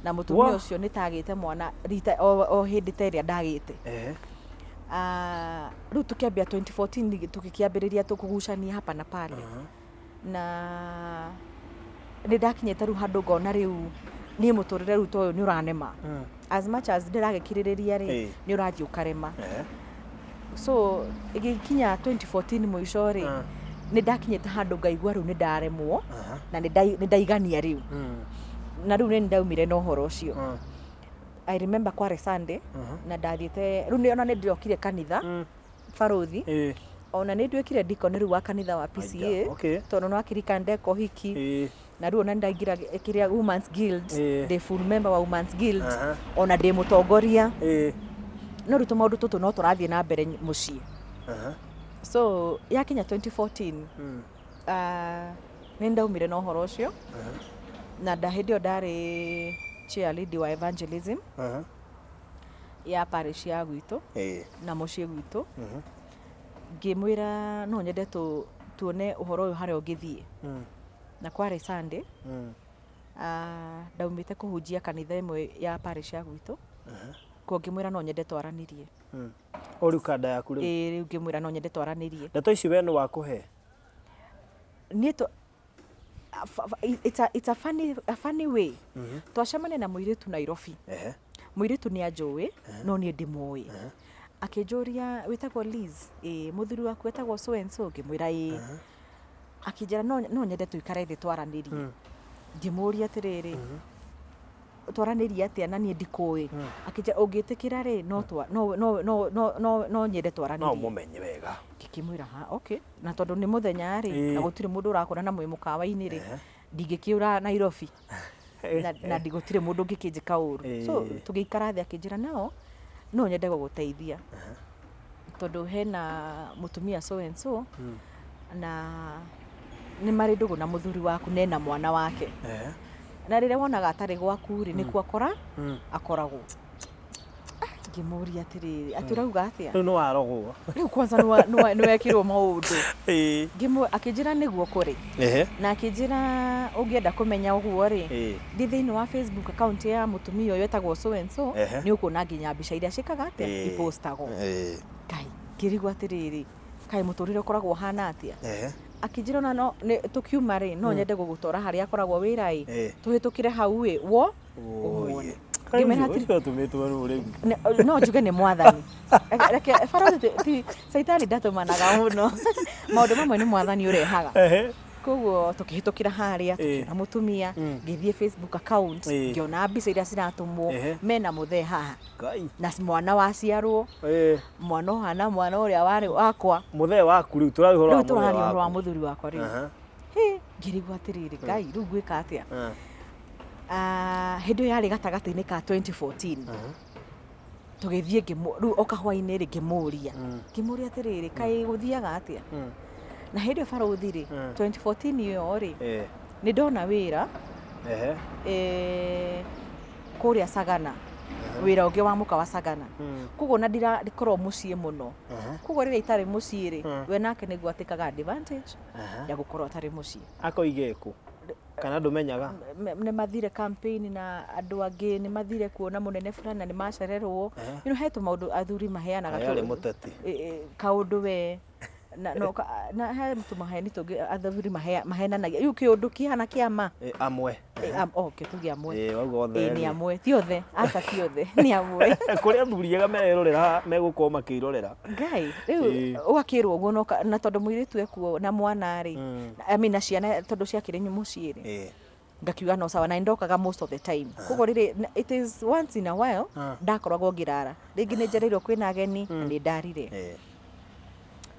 Speaker 1: na mũtumia ũcio nĩ tagĩte mwana rita o hĩndĩ ta ĩrĩa ndagĩte. Rĩu tũkĩambia 2014 ningĩ tũgĩkĩambĩrĩria tũkũgucania hapa na pale, na nĩ ndakinyĩte rĩu handũ ngona rĩu niĩ mũtũrĩre rĩu ta ũyũ nĩ ũranema. As much as ndĩragĩkirĩrĩria rĩ, nĩ ũrathiĩ ũkarema. So ĩgĩkinya 2014 mũico rĩ, nĩ ndakinyĩte handũ ngaigua rĩu nĩ ndaremwo na nĩ ndaigania rĩu, na rĩu nĩ ndaumire na ũhoro ũcio. I remember kwarĩ Sunday na ndathiĩte rĩu ona nĩ ndĩrokire kanitha, barothi, ona nĩ nduĩkire deacon rĩu wa kanitha wa PCA, tondũ no akirikana ndeka ũhiki, na rĩu ona nĩ ndaingĩra kĩrĩa Women's Guild, ndĩ full member wa Women's Guild, ona ndĩ mũtongoria. No rĩu tũmaũndũ tũtũ no tũrathiĩ na mbere mũciĩ. So yakinya 2014, nĩ ndaumire na ũhoro ũcio, na nda hĩndĩ ĩyo ndarĩ chair lady wa evangelism ya parish ya gwitũ na mũciĩ gwitũ. Ngĩmwĩra no nyende tuone ũhoro ũyũ harĩa ũngĩthiĩ. Na kwarĩ Sunday, ndaumĩte kũhunjia kanitha ĩmwe ya parish ya gwitũ, koguo ngĩmwĩra no nyende twaranĩrie.
Speaker 2: O rĩu kanda yaku rĩu?
Speaker 1: Ĩĩ, rĩu ngĩmwĩra no nyende twaranĩrie.
Speaker 2: Ndeto ici we nĩ wakũhe?
Speaker 1: Niĩ it's a funny way. Twacemania na mũirĩtu Nairobi. Mũirĩtu nĩ anjũĩ no niĩ ndimũĩ. Akĩnjũria, "Wĩtagwo Liz? Ĩĩ. Mũthuri waku etagwo so and so?" Ngĩmwĩra ĩĩ. Akĩnjĩra no nyende tũikare thĩ twaranĩrie. Ngĩmũria atĩrĩrĩ, "Twaranĩrie atĩa na niĩ ndikũĩ?" Akĩnjĩra, "Ũngĩtĩkĩra rĩ, no twa no no no no no no nyende
Speaker 2: No
Speaker 1: twaranĩrie."
Speaker 2: mũmenye wega.
Speaker 1: Ngĩkĩmwĩra, "Ha, okay." Na tondũ nĩ mũthenya rĩ, na gũtirĩ mũndũ ũrakora na mwĩ mũkawa-inĩ rĩ, ndingĩkĩũra Nairobi na gũtirĩ mũndũ ũngĩkĩnjĩka ũru. So tũgĩikara thĩ, akĩnjĩra no nyende gũgũteithia tondũ hena mũtumia so and so na nĩ marĩ ndũgũ na mũthuri waku na ena mwana wake, na rĩrĩa wonaga atarĩ gwaku rĩ, nĩkuo akoragwo. Ngĩmũria atĩrĩrĩ, atĩ ũrauga atĩa?
Speaker 2: Rĩu nĩ warogwo.
Speaker 1: Rĩu kwanza nĩwekĩrwo maũndũ. Akĩnjĩra nĩguo kũrĩ, na akĩnjĩra ũngĩenda kũmenya ũguo rĩ, thiĩ thĩinĩ wa Facebook account ya mũtumia ũyũ etagwo so and so, nĩ ũkuona nginya mbica iria ciĩkaga atĩa, ipostagwo. Ngai, ngĩrigwo atĩrĩrĩ, kaĩ mũtũrĩre ũkoragwo ũhana atĩa? Akĩnjĩra ona no tũkiuma rĩ, no nyende gũgũtwara harĩa akoragwo wĩra ĩ, tũhĩtũkĩre hau ĩ, wo ũmuone. Ngĩmera
Speaker 2: Ũcio ũtũmĩtwo rĩu rĩu.
Speaker 1: No njuge nĩ Mwathani. Reke barũthi, ti caitani ndatũmanaga mũno, maũndũ mamwe nĩ Mwathani ũrehaga. Koguo tũkĩhĩtũkĩra harĩa, tũkĩona mũtumia, ngĩthiĩ Facebook account, ngĩona mbica iria ciratũmwo mena mũthee haha
Speaker 2: Ngai.
Speaker 1: Na mwana waciarwo, mwana ũhana mwana ũrĩa warĩ wakwa.
Speaker 2: Mũthee waku rĩu tũraria ũhoro wa
Speaker 1: Rĩu tũraria
Speaker 2: mũthee
Speaker 1: ũhoro wa
Speaker 2: waku.
Speaker 1: Mũthuri wakwa rĩu. Hĩ, ngĩrigwo atĩrĩrĩ, Ngai, rĩu ngwĩka atĩa? Ah, hĩndĩ ĩyo yarĩ gatagatĩ-inĩ ka 2014. Tũgĩthiĩ rĩu o kahwainĩ rĩ, ngĩmũria atĩrĩrĩ, kaĩ gũthiaga atĩa? Na hĩndĩ ĩyo barũthi rĩ, 2014 ĩyo rĩ, nĩ ndona wĩra kũrĩa Sagana, wĩra ũngĩ wa mũka wa Sagana. Koguo na ndirakorwo mũciĩ mũno, koguo rĩrĩa itarĩ mũciĩ rĩ, we nake nĩguo atĩkaga advantage ya gũkorwo atarĩ mũciĩ.
Speaker 2: Akoige kũ? Kana ndũmenyaga?
Speaker 1: Nĩ mathire campaign na andũ angĩ, nĩ mathire kuona mũnene fulani na nĩ macererwo. He tũmaũndũ athuri maheanaga.
Speaker 2: Kaĩ arĩ mũteti.
Speaker 1: Kaũndũ we na, no, na he tũmaheni tũngĩ athuri mahenanagia rĩu kĩũndũ kĩhana kĩama.
Speaker 2: Amwe.
Speaker 1: Okay, tuge amwe.
Speaker 2: Wauga othe.
Speaker 1: Nĩ amwe, ti othe, aca, ti othe, nĩ amwe.
Speaker 2: Kũrĩ athuri ega merorera, megũkorwo makĩirorera.
Speaker 1: Ngai, rĩu ũgakĩrwo ũguo na tondũ mũirĩtu ekuo na mwana rĩ, I mean, na ciana tondũ ciakĩrĩ mũciĩ rĩ, ngakiuga no sawa, na nĩ ndokaga most of the time. Koguo rĩrĩ it is once in a while ndakoragwo ngĩrara rĩngĩ, nĩ njereirwo kwĩna ageni na nĩ ndarire.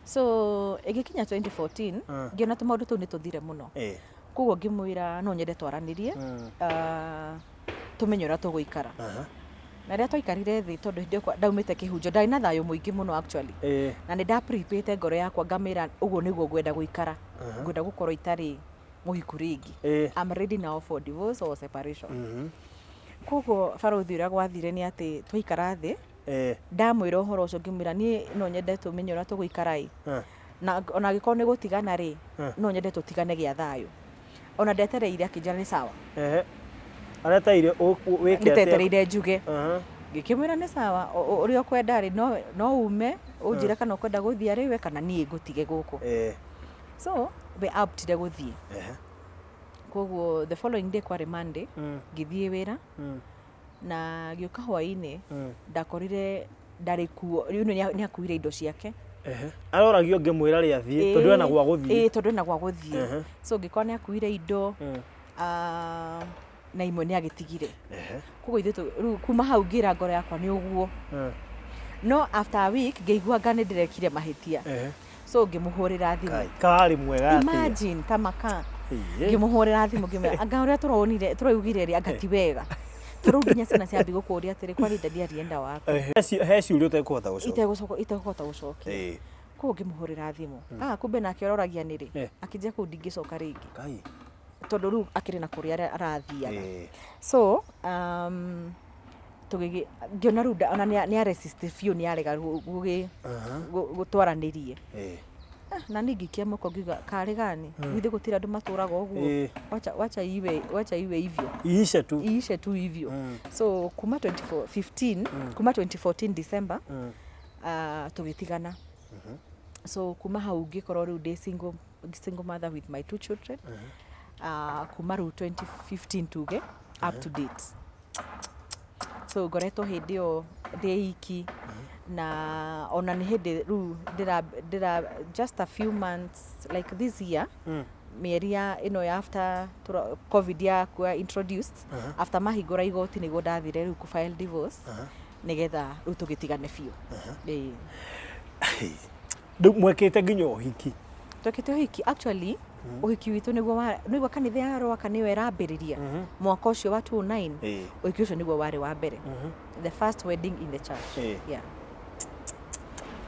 Speaker 1: So ĩgĩkinya 2014, ngĩona tũmaũndũ tũu nĩ tũthire mũno. Koguo ngĩmwĩra no nyende twaranĩrie, tũmenye ũrĩa tũgũikara. Na rĩrĩa twaikarire thĩ, tondũ hĩndĩ ĩyo ndaumĩte kĩhunjo, ndarĩ na thayũ mũingĩ mũno actually, na nĩ ndaprepĩte ngoro yakwa, ngamĩra ũguo nĩguo ngwenda gũikara, ngwenda gũkorwo itarĩ mũhiku rĩngĩ. I'm ready now for divorce or separation. Koguo barũthi, ũrĩa gwathire nĩ atĩ twaikara thĩ, ndamwĩra ũhoro ũcio, ngĩmwĩra niĩ no nyende tũmenye ũrĩa tũgũikara ĩ, na ona angĩkorwo nĩ gũtigana rĩ, no nyende tũtigane gĩa thayũ. Ona ndetereire, akĩnjĩra nĩ sawa.
Speaker 2: Aretereire wĩke atĩa?
Speaker 1: Nĩtetereire njuge. Ngĩkĩmwĩra nĩ sawa, ũrĩa ũkwenda rĩ, no ume ũnjĩre kana ũkwenda gũthiĩ arĩ we kana niĩ ngũtige gũkũ. So we optire gũthiĩ. Koguo the following day, kwarĩ Monday, ngĩthiĩ wĩra na gĩũka hwaĩ-inĩ, ndakorire ndarĩ kuo. Rĩu nĩ akuire indo ciake.
Speaker 2: Aroragio ngĩmwĩra rĩ athiĩ tondũ ena gwa gũthiĩ.
Speaker 1: Ĩĩ, tondũ ena gwa gũthiĩ. So ngĩkora nĩ akuire indo, na imwe nĩ agĩtigire. Koguo ithuĩ rĩu kuma hau ngĩra ngoro yakwa nĩ ũguo. No after a week ngĩigua anga nĩ ndĩrekire mahĩtia. So ngĩmũhũrĩra thimũ.
Speaker 2: Kai, karĩ mwega atĩa?
Speaker 1: Imagine tamaka. Ngĩmũhũrĩra thimũ, ngĩmwĩra anga ũrĩa tũronire tũraugire rĩ, anga ti wega, tondũ nginya ciana ciambi gũkũria atĩrĩ, kwani daddy alienda wapi?
Speaker 2: He ciũria ũtekũhota gũcokia.
Speaker 1: Itekũhota gũcokia. Koguo ngĩmũhũrĩra thimũ, ah, kumbe nake ũroragia nĩ rĩ. Akĩnjĩra kũu ndingĩcoka rĩngĩ,
Speaker 2: Kai.
Speaker 1: tondũ rĩu akĩrĩ na kũrĩa arathiaga. So tũgĩgĩ ngĩona rĩu ona nĩ aresist biũ, nĩ arega gũtwaranĩrie. Ah, na niĩ ngĩikia moko ngiuga karĩ gani, githĩ gũtirĩ andũ matũraga ũguo? Wacha, wacha iwe, wacha iwe hivyo.
Speaker 2: Iishe tu.
Speaker 1: Iishe tu hivyo. So kuma 2015, kuma 2014 December, tũgĩtigana. So kuma hau ngĩkorwo rĩu ndĩ single mother with my two children, kuma rĩu 2015 tuge up to date. So ngoretwo hĩndĩ ĩyo ndĩ iki, na ona nĩ hĩndĩ rĩu ndĩra just a few months like this year, mĩeri ya ĩno ya after COVID ya kuwa introduced, after mahingũra igoti, nĩguo ndathire rĩu kũ file divorce, nĩgetha rĩu tũgĩtigane biũ. Ĩĩ.
Speaker 2: Rĩu mwekĩte nginya ũhiki?
Speaker 1: Twekĩte ũhiki. Actually, ũhiki witũ nĩguo nĩguo kanitha ya Rwaka nĩyo ĩrambĩrĩria mwaka ũcio wa 2009. Ũhiki ũcio nĩguo warĩ wa mbere, the first wedding in the church. Yeah.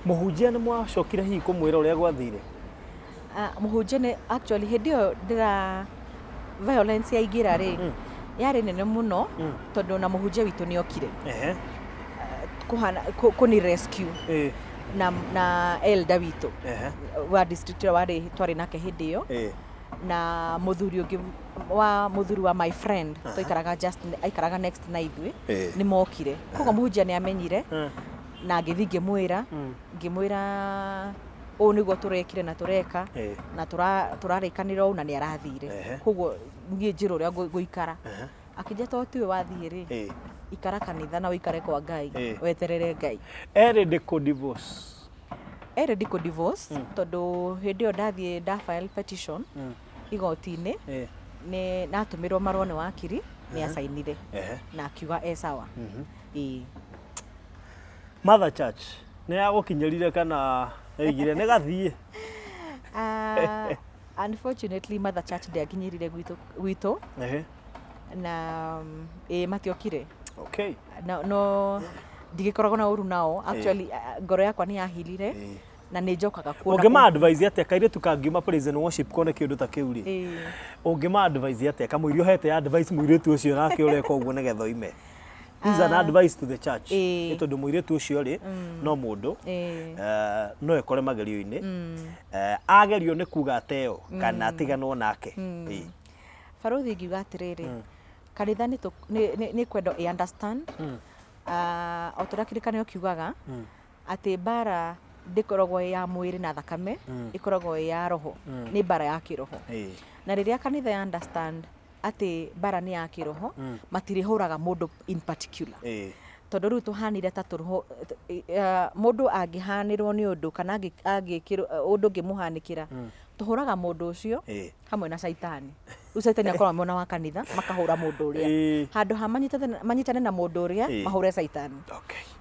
Speaker 2: Mũhunjia nĩ mwacokire hihi kũmwĩra ũrĩa gwathire?
Speaker 1: Ah, mũhunjia nĩ actually hĩndĩ ĩyo ndĩra violence yaingĩra rĩ, yarĩ nene mũno, tondũ na mũhunjia witũ nĩ okire kũhana kũni rescue na elder witũ wa district ĩrĩa warĩ twarĩ nake hĩndĩ ĩyo, na mũthuri ũngĩ wa mũthuri wa my friend twaikaraga, just aikaraga next na ithuĩ. Nĩ mokire, koguo mũhunjia nĩ amenyire, na ngĩthiĩ ngĩmwĩra ũũ nĩguo tũrekire na tũreka na tũrarĩkanĩra ũũ, na nĩ arathire. Koguo niĩ njĩra ũrĩa ngũikara. Akĩnjĩra to tiwe wathiĩ rĩ, ikara kanitha na ũikare kwa Ngai, weterere Ngai.
Speaker 2: Erĩ ndĩkũ divorce?
Speaker 1: Erĩ ndikũ divorce, tondũ hĩndĩ ĩyo ndathiĩ nda file petition. Igoti-inĩ nĩ natũmĩrwo marũa nĩ wakiri, nĩ acainire na akiuga e sawa. Ĩĩ.
Speaker 2: Mother Church nĩ yagũkinyĩrire kana yaigire nĩ gathiĩ?
Speaker 1: Ah, unfortunately Mother Church ndĩakinyĩrire gwitũ na ĩĩ, matiokire. No, no ndigĩkoragwo na ũru nao actually. Ngoro yakwa nĩ yahirire na nĩ njokaga kuona.
Speaker 2: Ũngĩma advise atĩa kairĩtu kangiuma praise and worship kone kĩũndũ ta kĩu rĩ? Ũngĩma advise atĩa kamũiria ũhete advice mũirĩtu ũcio nake ũreka ũguo nĩgetha oime? This is an advice to the church. Nĩ tondũ mũirĩtu ũcio rĩ, no mũndũ no ekore magerio-inĩ. Agerio nĩ kuga ateo kana atiganwo nake.
Speaker 1: Barũthi, ingiuga atĩrĩrĩ, kanitha nĩ kwenda ĩ understand. Ah, o ta ũrĩa kĩrĩkanĩro kiugaga atĩ mbara ndĩkoragwo ĩ ya mwĩrĩ na thakame, ĩkoragwo ĩ ya roho, nĩ mbara ya kĩroho. Na rĩrĩa kanitha ya understand atĩ mbara nĩ ya kĩroho, matirĩhũraga mũndũ in particular, tondũ rĩu tũhanire ta tũrũho. Mũndũ angĩhanĩrwo nĩ ũndũ kana angĩkĩrwo ũndũ ũngĩmũhanĩkĩra, tũhũraga mũndũ ũcio hamwe na caitani. Rĩu caitani akoragwo mwena wa kanitha, makahũra mũndũ ũrĩa handũ ha manyitane na mũndũ ũrĩa, mahũre caitani.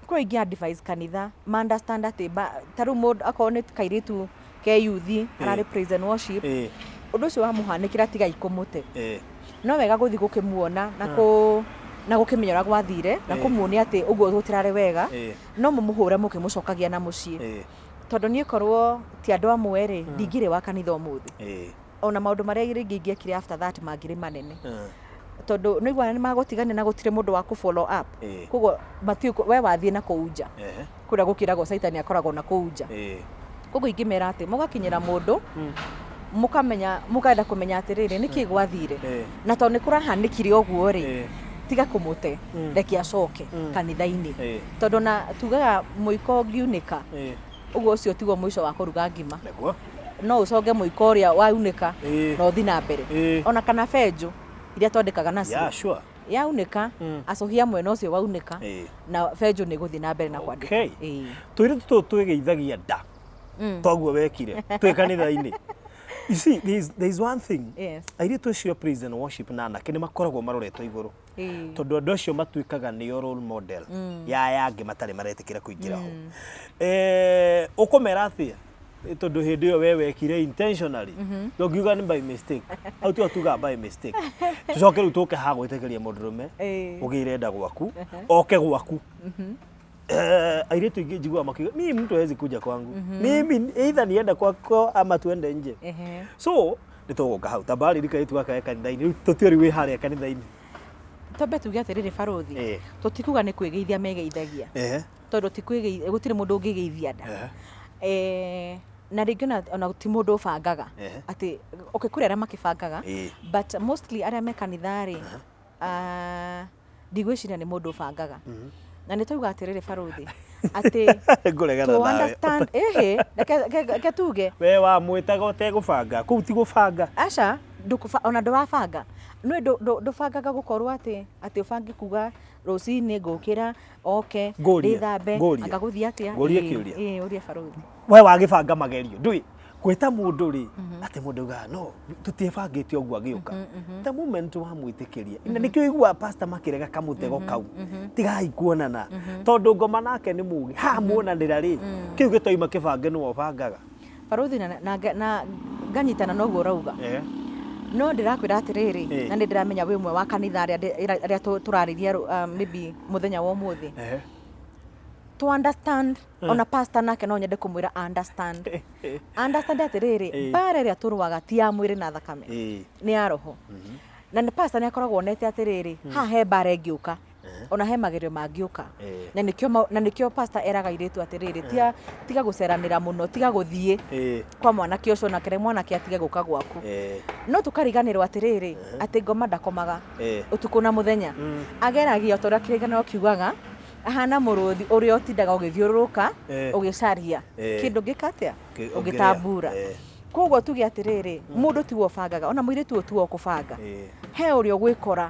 Speaker 1: Kwa ingĩ advise kanitha ma understand atĩ ta rĩu mũndũ akorwo nĩ kairĩtu ke youth ararĩ praise and worship, ũndũ ũcio wamũhanĩkĩra, tigai kũmũte. No wega gũthiĩ gũkĩmuona na gũkĩmenya ũrĩa gwathire na kũmuonia atĩ ũguo gũtirarĩ wega. No mũmũhũre mũkĩmũcokagia na mũciĩ, tondũ niĩ korwo ti andũ amwe rĩ, ndingĩrĩ wa kanitha ũmũthĩ. Ona maũndũ marĩa rĩngĩ ingĩekire after that mangĩrĩ manene, tondũ nĩ igua nĩ magũtigania na gũtirĩ mũndũ wa kũ follow up. Koguo matiũĩ we wathiĩ na kũu nja kũrĩa gũkĩragwo caitani akoragwo na kũu nja. Koguo ingĩmera atĩ mũgakinyĩra mũndũ, mũkamenya, mũkenda kũmenya atĩrĩrĩ, nĩkĩ gwathire, na tondũ nĩ kũrahanĩkire ũguo rĩ, tiga kũmũte, reke acoke kanitha-inĩ, tondũ na tugaga mũiko ũngiunĩka ũguo, ũcio tiguo mũico wa kũruga ngima. No ũconge mũiko ũrĩa waunĩka na ũthi na mbere. Ona kana benjũ iria twandĩkaga nacio, yaunĩka, acũhia mwena ũcio waunĩka na benjũ nĩ ĩgũthiĩ na mbere na kwandĩka.
Speaker 2: Tũirĩtu tũtũ twĩgĩithagia nda toguo wekire twĩ kanitha-inĩ. You see, there is one thing. Airĩtu acio a praise and worship na anake nĩ makoragwo maroretwo igũrũ, tondũ andũ acio matuĩkaga nĩo role model ya aya angĩ matarĩ maretĩkĩra kũingĩra ho. Ũkũmera atĩa? Tondũ hĩndĩ ĩyo we wekire intentionally, ndũngiuga nĩ by mistake. Hau tiho tugaga by mistake. Tũcoke rĩu tũke haha gwĩtĩkĩria mũndũrũme ũgĩre nda gwaku, oke gwaku. Airĩtu aingĩ njiguaga makiuga, "Mimi mtu hawezi kuja kwangu, mimi either niende kwako ama tuende nje." So nĩ tũgũka hau tambarĩri kairĩtu gaka ge kanitha-inĩ rĩu, tũtue rĩu wĩ harĩa kanitha-inĩ.
Speaker 1: Twambe tuge atĩrĩrĩ, barũthi, tũtikuga nĩ kwĩgeithia megeithagia, tondũ ti gũtirĩ mũndũ ũngĩgeithia nda. Na rĩngĩ ona ti mũndũ ũbangaga atĩ okay, kũrĩ arĩa makĩbangaga, but mostly arĩa me kanitha rĩ, ah, ndigwĩciria nĩ mũndũ ũbangaga. Na nĩ twauga atĩrĩrĩ, barũthi, atĩ
Speaker 2: Ngũregana
Speaker 1: to
Speaker 2: nawe.
Speaker 1: understand, ĩhĩ, reke tuge.
Speaker 2: We wamwĩtaga ũtegũbanga, kũu ti gũbanga.
Speaker 1: Aca, ona ndũrabanga, nĩ ndũbangaga gũkorwo atĩ ũbange kuga rũcinĩ ngũkĩra oke ndĩthambe
Speaker 2: Ngũrie.
Speaker 1: Anga gũthiĩ atĩa.
Speaker 2: Ngũrie kĩũria.
Speaker 1: Ĩĩ, ũria, barũthi.
Speaker 2: We wagĩbanga magerio ndũĩ gwĩta mũndũ rĩ, atĩ mũndũ augaga no tũtiĩbangĩte ũguo agĩũka, the moment wamwĩtĩkĩria, na nĩkĩo iguaga pastor makĩrega kamũtego kau, tigai kuonana tondũ ngoma nake nĩ mũgĩ haha muonanĩra rĩ, kĩu gĩtoima kĩbange nĩwe ũbangaga.
Speaker 1: Barũthi, na nganyitana na ũguo ũrauga, no ndĩrakwĩra atĩrĩrĩ, na nĩ ndĩramenya wĩ ũmwe wa kanitha arĩa tũrarĩria maybe mũthenya wa ũmũthĩ, to understand. Ona pastor nake no nyende kũmwĩra understand, understand atĩrĩrĩ, mbara ĩrĩa tũrũaga ti ya mwĩrĩ na thakame, nĩ ya roho. Na nĩ pastor nĩ akoragwo onete atĩrĩrĩ, haha he mbara ĩngĩũka, ona he magerio mangĩũka. Na nĩkĩo pastor eraga airĩtu atĩrĩrĩ, tiga gũceranĩra mũno, tiga gũthiĩ kwa mwanake ũcio, onake mwanake atige gũka gwaku. No tũkariganĩrwo atĩrĩrĩ, atĩ ngoma ndakomaga ũtukũ na mũthenya, ageragia o ta ũrĩa kĩrĩkanĩro kiugaga, ahana mũrũthi ũrĩa ũtindaga ũgĩthiũrũrũka ũgĩcaria kĩndũ ũngĩka atĩa, ũngĩtambura. Koguo tuge atĩrĩrĩ, mũndũ tiwe ũbangaga, ona mũirĩtu ũyũ tiwe ũkũbanga. He ũrĩa ũgwĩkora,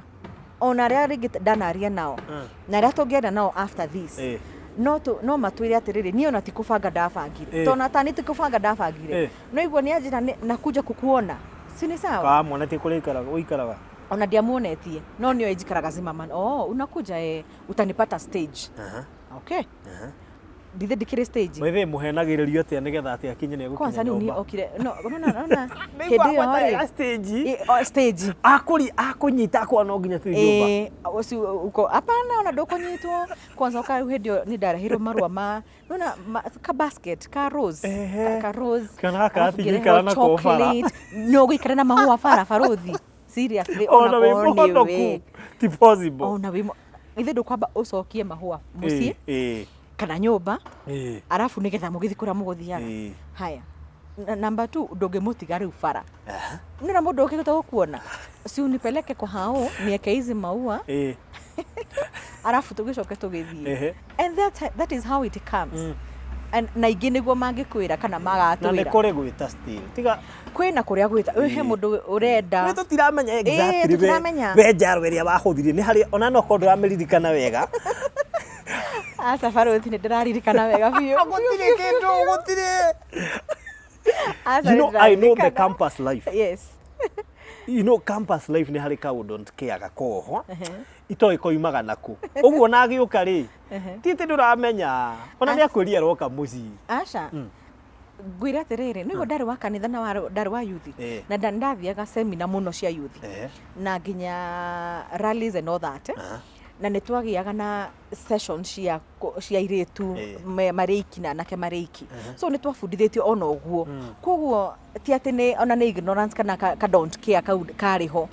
Speaker 1: ona arĩa rĩngĩ ndanaria nao na arĩa tũngĩaria nao after this, no matwĩre atĩrĩrĩ, niĩ ona ti kũbanga ndabangire, tondũ ona tani ti kũbanga ndabangire, no igua nĩ anjĩra nakuja kukuona. Si nĩ sawa?
Speaker 2: Kana muonetie kũrĩa aikaraga ũikaraga?
Speaker 1: Ona ndiamuonetie, no nĩoĩ njikaraga Zimmerman. Oh, unakuja eh, utanipata stage. Okay. Ndithe ndikĩrĩ stage.
Speaker 2: Mwĩthĩ mũhenagĩrĩrio atĩa nĩgetha atĩ akinye nĩ
Speaker 1: Kwanza
Speaker 2: egũkinya
Speaker 1: rĩu niĩ
Speaker 2: nyũmba?
Speaker 1: okire no no no na hĩndĩ ĩyo rĩ
Speaker 2: stage.
Speaker 1: O, stage.
Speaker 2: Akũri akũnyita akwa no nginya tũthiĩ nyũmba.
Speaker 1: Ĩĩ, ũcio uko hapana, ona ndũkũnyitwo. Kwanza ũka rĩu hĩndĩ ĩyo nĩ ndareheirwo marũa ma nona ka basket ka rose ka rose
Speaker 2: Kana gaka
Speaker 1: alafu
Speaker 2: gatingĩikara
Speaker 1: ngĩrehwo
Speaker 2: nako bara.
Speaker 1: chocolate. No ũgũikara na mahũa bara barothi, seriously?
Speaker 2: Ona wĩ
Speaker 1: Onakorwo nĩ
Speaker 2: mũhonoku
Speaker 1: we.
Speaker 2: ti possible.
Speaker 1: Ona wĩ ithe ndũkwamba ũcokie mahũa mũciĩ kana nyũmba, arabu nĩgetha mũgĩthiĩ kũrĩa mũgũthiaga. Haya, number two, ndũngĩmũtiga rĩu bara. Nĩna mũndũ ũkĩte gũkuona, si unipeleke kwa hao nieke hizi maua, arabu tũgĩcoke tũgĩthiĩ. And that is how it comes. And na ingĩ nĩguo mangĩkwĩra kana
Speaker 2: Na nĩ
Speaker 1: magatwĩra.
Speaker 2: kũrĩ gwĩta still tiga.
Speaker 1: Kwĩna kũrĩa gwĩta he mũndũ ũrenda.
Speaker 2: Nĩ tũtiramenya exactly
Speaker 1: Tũtiramenya.
Speaker 2: We njaro ĩrĩa wahũthire nĩ harĩ ona no korwo ndũramĩririkana wega.
Speaker 1: Aca barothi, nĩ ndĩraririkana wega biũ.
Speaker 2: Gũtirĩ kĩndũ, gũtirĩ.
Speaker 1: Aca,
Speaker 2: You know, I know the
Speaker 1: nĩndĩraririkana.
Speaker 2: campus life. You know, campus life nĩ harĩ kaũndũ care gakoragwo itoĩ koimaga nakũ ũguo na agĩũka rĩ, ti atĩ ndũramenya ona nĩ akwĩria aroka mũciĩ.
Speaker 1: Aca, ngwĩre atĩrĩrĩ, nĩguo ndarĩ wa kanitha na ndarĩ wa yuthi na ndathiaga semina mũno cia yuthi na nginya rallies and all that, na nĩ twagĩaga na session cia airĩtu marĩ iki na anake marĩ iki, so nĩ twabundithĩtio ona ũguo. Koguo ti atĩ nĩ ona nĩ ignorance kana ka don't care kau karĩ ho.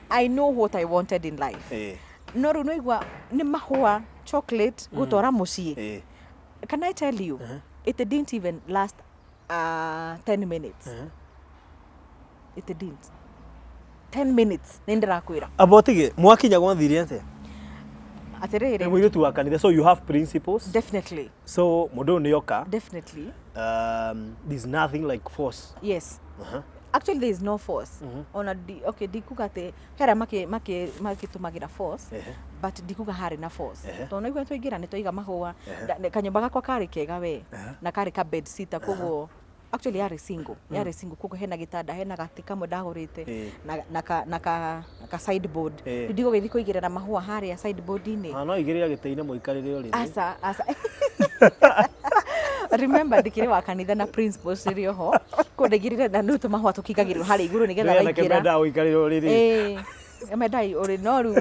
Speaker 1: I know what I wanted in life. No rĩu nĩigua nĩ mahũa, chocolate, gũtwara mũciĩ. Can I tell you, it didn't even last 10 minutes. It didn't. 10 minutes, nĩ ndĩrakwĩra.
Speaker 2: Amba ũtige mwakinya gwathire atĩa?
Speaker 1: Atĩrĩrĩ.
Speaker 2: Nĩ mũirĩtu wa kanitha, so you have principles.
Speaker 1: Definitely.
Speaker 2: So mũndũ ũyũ nĩ oka.
Speaker 1: Definitely.
Speaker 2: There's nothing like force.
Speaker 1: Yes. Actually, there is no force. Ona okay, ndikuga atĩ hera makĩtũmagĩra force, but ndikuga harĩ na force. Tondũ naigua twaingĩra nĩ twaiga mahũa. Kanyũmba gakwa karĩ kega we, na karĩ ka bed sitter, koguo actually yarĩ single, yarĩ single, koguo hena gĩtanda, hena gatĩ kamwe ndagũrĩte na ka sideboard. Rĩu ndigũgĩthiĩ kũigĩrĩra mahũa harĩa sideboard-inĩ.
Speaker 2: Ah, no igĩrĩra gĩtĩ-inĩ mũikarĩre ũrĩrĩ.
Speaker 1: Aca, aca, remember ndikĩrĩ wa kanitha na principles rĩrĩ oho, koguo ndaigĩrĩre na rĩu tũmahũa tũkĩigagĩrĩrwo harĩa igũrũ nĩgetha
Speaker 2: Nĩ anake
Speaker 1: waingĩra.
Speaker 2: mendaga gũikarĩra ũrĩrĩ.
Speaker 1: Ĩĩ, mendaga ũrĩrĩ, no rĩu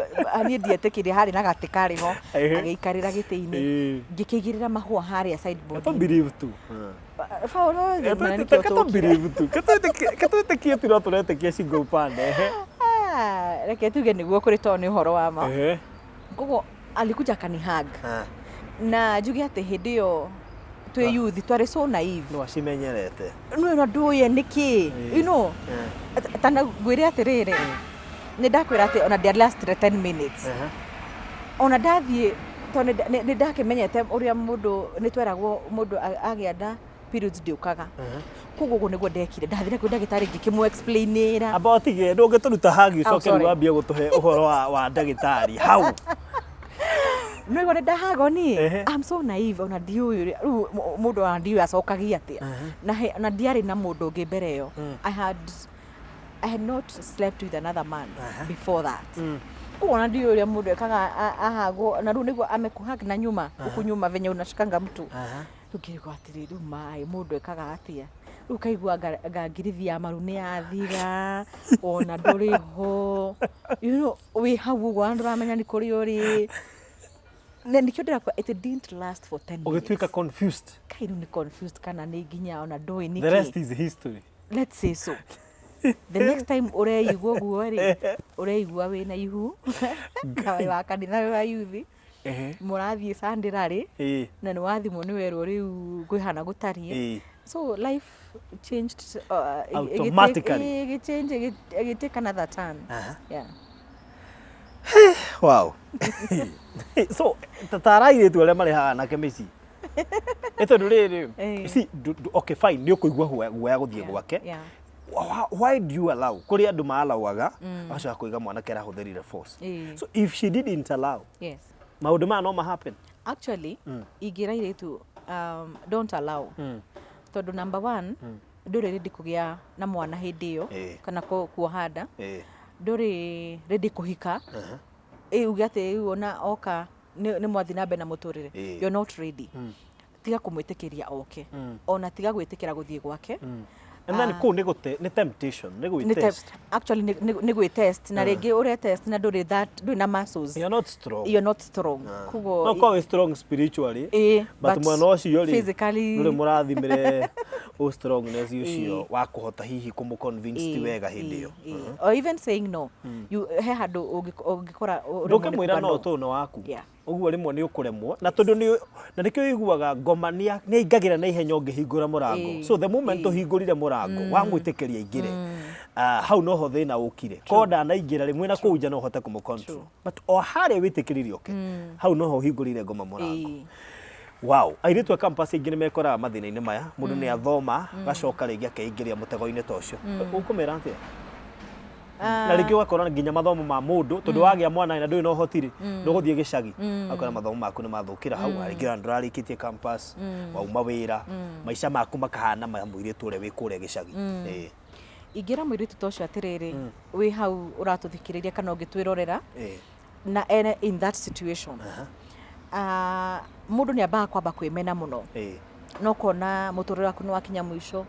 Speaker 1: niĩ ndietĩkĩrie, harĩ na gatĩ karĩ ho, agĩikarĩra gĩtĩ-inĩ, ngĩkĩigĩrĩra mahũa harĩa sideboard.
Speaker 2: Keto believe tu.
Speaker 1: Paũlũ, na nĩkĩo
Speaker 2: Keto
Speaker 1: tũkire.
Speaker 2: believe tu. Ketwĩtĩkie tu, no tũretĩkia shingo upande.
Speaker 1: Ah, reke tuge nĩguo kũrĩ tondũ nĩ ũhoro wa ma. Koguo alikuja akanihug, na njuge atĩ hĩndĩ ĩyo twĩ youth twarĩ so naive.
Speaker 2: No acimenyerete.
Speaker 1: Nĩ na ndũĩ nĩkĩ tana ngwĩre atĩrĩrĩ, nĩ ndakwĩra atĩ ona ndia last 10 minutes. Ona ndathiĩ, tondũ nĩ ndakĩmenyete ũrĩa mũndũ nĩ tweragwo mũndũ agĩa nda periods ndĩũkaga, koguo ũguo nĩguo ndekire, ndathire kwĩ ndagĩtarĩ ngĩkĩmũ explainĩra.
Speaker 2: Amba ũtige, ndũngĩtũruta hagi ũcoke rĩu
Speaker 1: Sorry.
Speaker 2: wambie gũtũhe ũhoro wa ndagĩtarĩ hau.
Speaker 1: Nĩguo nĩ ndahagwo niĩ. I'm so naive, ona ndiũĩ ũrĩa rĩu mũndũ ona ndiũĩ acokagia atĩa, na ndiarĩ na mũndũ ũngĩ mbere ĩyo. I had not slept with another man before that, koguo ona ndiũĩ ũrĩa mũndũ ekaga ahagwo, na rĩu nĩguo amekuhag na nyuma huku nyuma venye unashikanga mtu. Rĩu ngĩrigwo atĩrĩ, rĩu maĩ mũndũ ekaga atĩa? Rĩu kaigua ngangirithi ya maru nĩ yathira, ona ndũrĩ ho, wĩ hau ũguo ona ndũramenya nĩ kũrĩ ũrĩ, na nĩkĩo ndĩrakwa it didn't last for 10
Speaker 2: Ũgĩtuĩka
Speaker 1: minutes.
Speaker 2: confused.
Speaker 1: Kai, rĩu nĩ confused kana nĩ nginya ona ndũĩ
Speaker 2: The rest
Speaker 1: nĩkĩ.
Speaker 2: is history.
Speaker 1: Let's say so. The next time ũreigua ũguo rĩ, ũreigua wĩna ihu na wĩ wa kanitha, wĩ wa yuthi, mũrathiĩ Sunday rarĩ na nĩ wathimwo nĩ werwo rĩu kwĩhana gũtariĩ. So life changed
Speaker 2: Automatically.
Speaker 1: Ĩgĩchange, ĩgĩtake another turn, yeah.
Speaker 2: Wow. So tara airĩtu arĩa marĩ anake mĩciĩ nĩ tondũ rĩrĩ, see, okay, fine, nĩ ũkũigua guoya gũthiĩ gwake. Why do you allow? Kũrĩ andũ maallowaga agacoka kũiga mwanake arahũthĩrire force. So if she didn't allow, maũndũ maya no ma happen.
Speaker 1: Actually, ingĩra airĩtu, don't allow, tondũ number one, Ndũrĩ ready kũgĩa na mwana hĩndĩ ĩyo kana kuoha nda, ndũrĩ ready kũhika, ĩ uge atĩ rĩu ona oka nĩ mwathiĩ na mbere na mũtũrĩre, you're not ready, tiga kũmwĩtĩkĩria oke, ona tiga gwĩtĩkĩra gũthiĩ gwake.
Speaker 2: And then kũu nĩ gũte nĩ temptation, nĩ
Speaker 1: Nĩ
Speaker 2: gwĩ-test.
Speaker 1: Actually nĩ gwĩ-test, na rĩngĩ ũre-test na ndũrĩ that, ndũrĩ na muscles.
Speaker 2: You're not strong.
Speaker 1: You're not strong. Koguo
Speaker 2: No korwo wĩ strong spiritually, but
Speaker 1: but
Speaker 2: mwena ũcio rĩ,
Speaker 1: physically
Speaker 2: ndũrĩ mũrathimĩre ũ strongness ũcio wa kũhota hihi kũmũ convince ti wega hĩndĩ ĩyo.
Speaker 1: Or even saying no. You he handũ ũngĩkora ũremwo nĩ
Speaker 2: Ndũngĩmwĩra
Speaker 1: kuga
Speaker 2: no
Speaker 1: no.
Speaker 2: tũũ nĩ waku. Ũguo rĩmwe nĩ ũkũremwo, na tondũ nĩ na nĩkĩo ũiguaga ngoma nĩ aingagĩra na ihenya ũngĩhingũra mũrango. So the moment ũhingũrire mũrango wamwĩtĩkĩria aingĩre, hau noho thĩna ũkire. Korwo ndanaingĩra rĩ, mwĩna kũu nja no ũhote kũmũ control, but o harĩa wĩtĩkĩrire oke, hau noho ũhingũrĩire ngoma mũrango. Wow, airĩtu a campus aingĩ nĩ mekoraga mathĩna-inĩ maya. Mũndũ nĩ athoma, agacoka rĩngĩ akeingĩria mũtego-inĩ ta ũcio. Ũkũmera atĩa? Na rĩngĩ ũgakora nginya mathomo ma mũndũ, tondũ wagĩa mwana na ndũrĩ na ũhoti rĩ, ndũgũthiĩ gĩcagi, ũgakora mathomo maku nĩ mathũkĩra hau. Na rĩngĩ ona ndũrarĩkĩtie campus, wauma wĩra, maica maku makahana ma mũirĩtu ũrĩa wĩ kũrĩa gĩcagi.
Speaker 1: Ingĩra mũirĩtu ta ũcio atĩrĩrĩ, wĩ hau ũratũthikĩrĩria kana ũngĩtwĩrorera, na ene in that situation, mũndũ nĩ ambaga kwamba kwĩmena mũno, no kona mũtũrĩre waku nĩ wakinya mũico,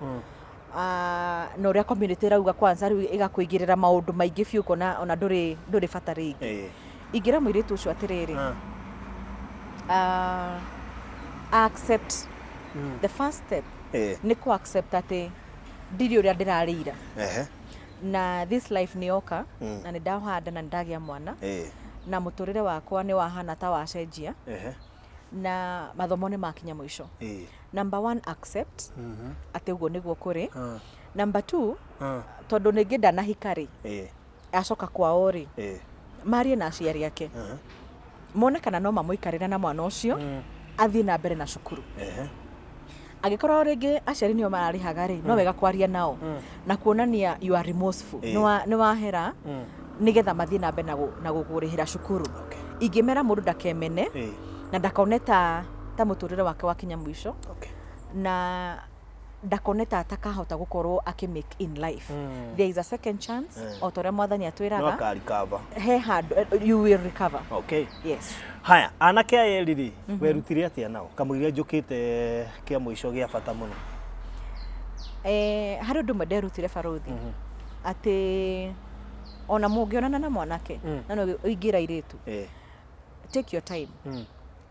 Speaker 1: na ũrĩa community ĩrauga kwanza rĩu ĩgakũigĩrĩra maũndũ maingĩ biũ, ũkona ona ndũrĩ bata rĩngĩ. Ingĩra mũirĩtu ũcio atĩrĩrĩ, accept the first step, nĩ kũ accept atĩ ndirĩ ũrĩa ndĩrarĩ ira, na this life nĩ yoka, na nĩ ndahanda na nĩ ndagĩa mwana, na mũtũrĩre wakwa nĩ wahana ta wacenjia, na mathomo nĩ makinya mũico. Number one, accept atĩ ũguo nĩguo kũrĩ. Number two, tondũ nĩngĩ ndanahika rĩ, acoka kwao rĩ, marie na aciari ake, mone kana no mamũikarĩre na mwana ũcio athiĩ na mbere na cukuru. Angĩkorwo rĩngĩ aciari nĩo mararĩhaga rĩ, no wega kwaria nao na kuonania you are remorseful, nĩ wahera, nĩgetha mathiĩ na mbere na gũkũrĩhĩra cukuru. Ingĩmera mũndũ ndakemene na ndakone ta mũtũrĩre wake wakinya mũico, na ndakone ta atakahota gũkorwo akĩ make in life. There is a second chance, o ta ũrĩa Mwathani
Speaker 2: No
Speaker 1: atwĩraga.
Speaker 2: Akarikava.
Speaker 1: He handũ you will recover. Yes.
Speaker 2: Haya, anake aya erĩ rĩ, werutire atĩa nao kamũira njũkĩte kĩa mũico gĩa bata mũno?
Speaker 1: Harĩ ũndũ ũmwe nderutire, barũthi, atĩ ona mũngĩonana na mwanake na no ũingĩra airĩtu, take your time,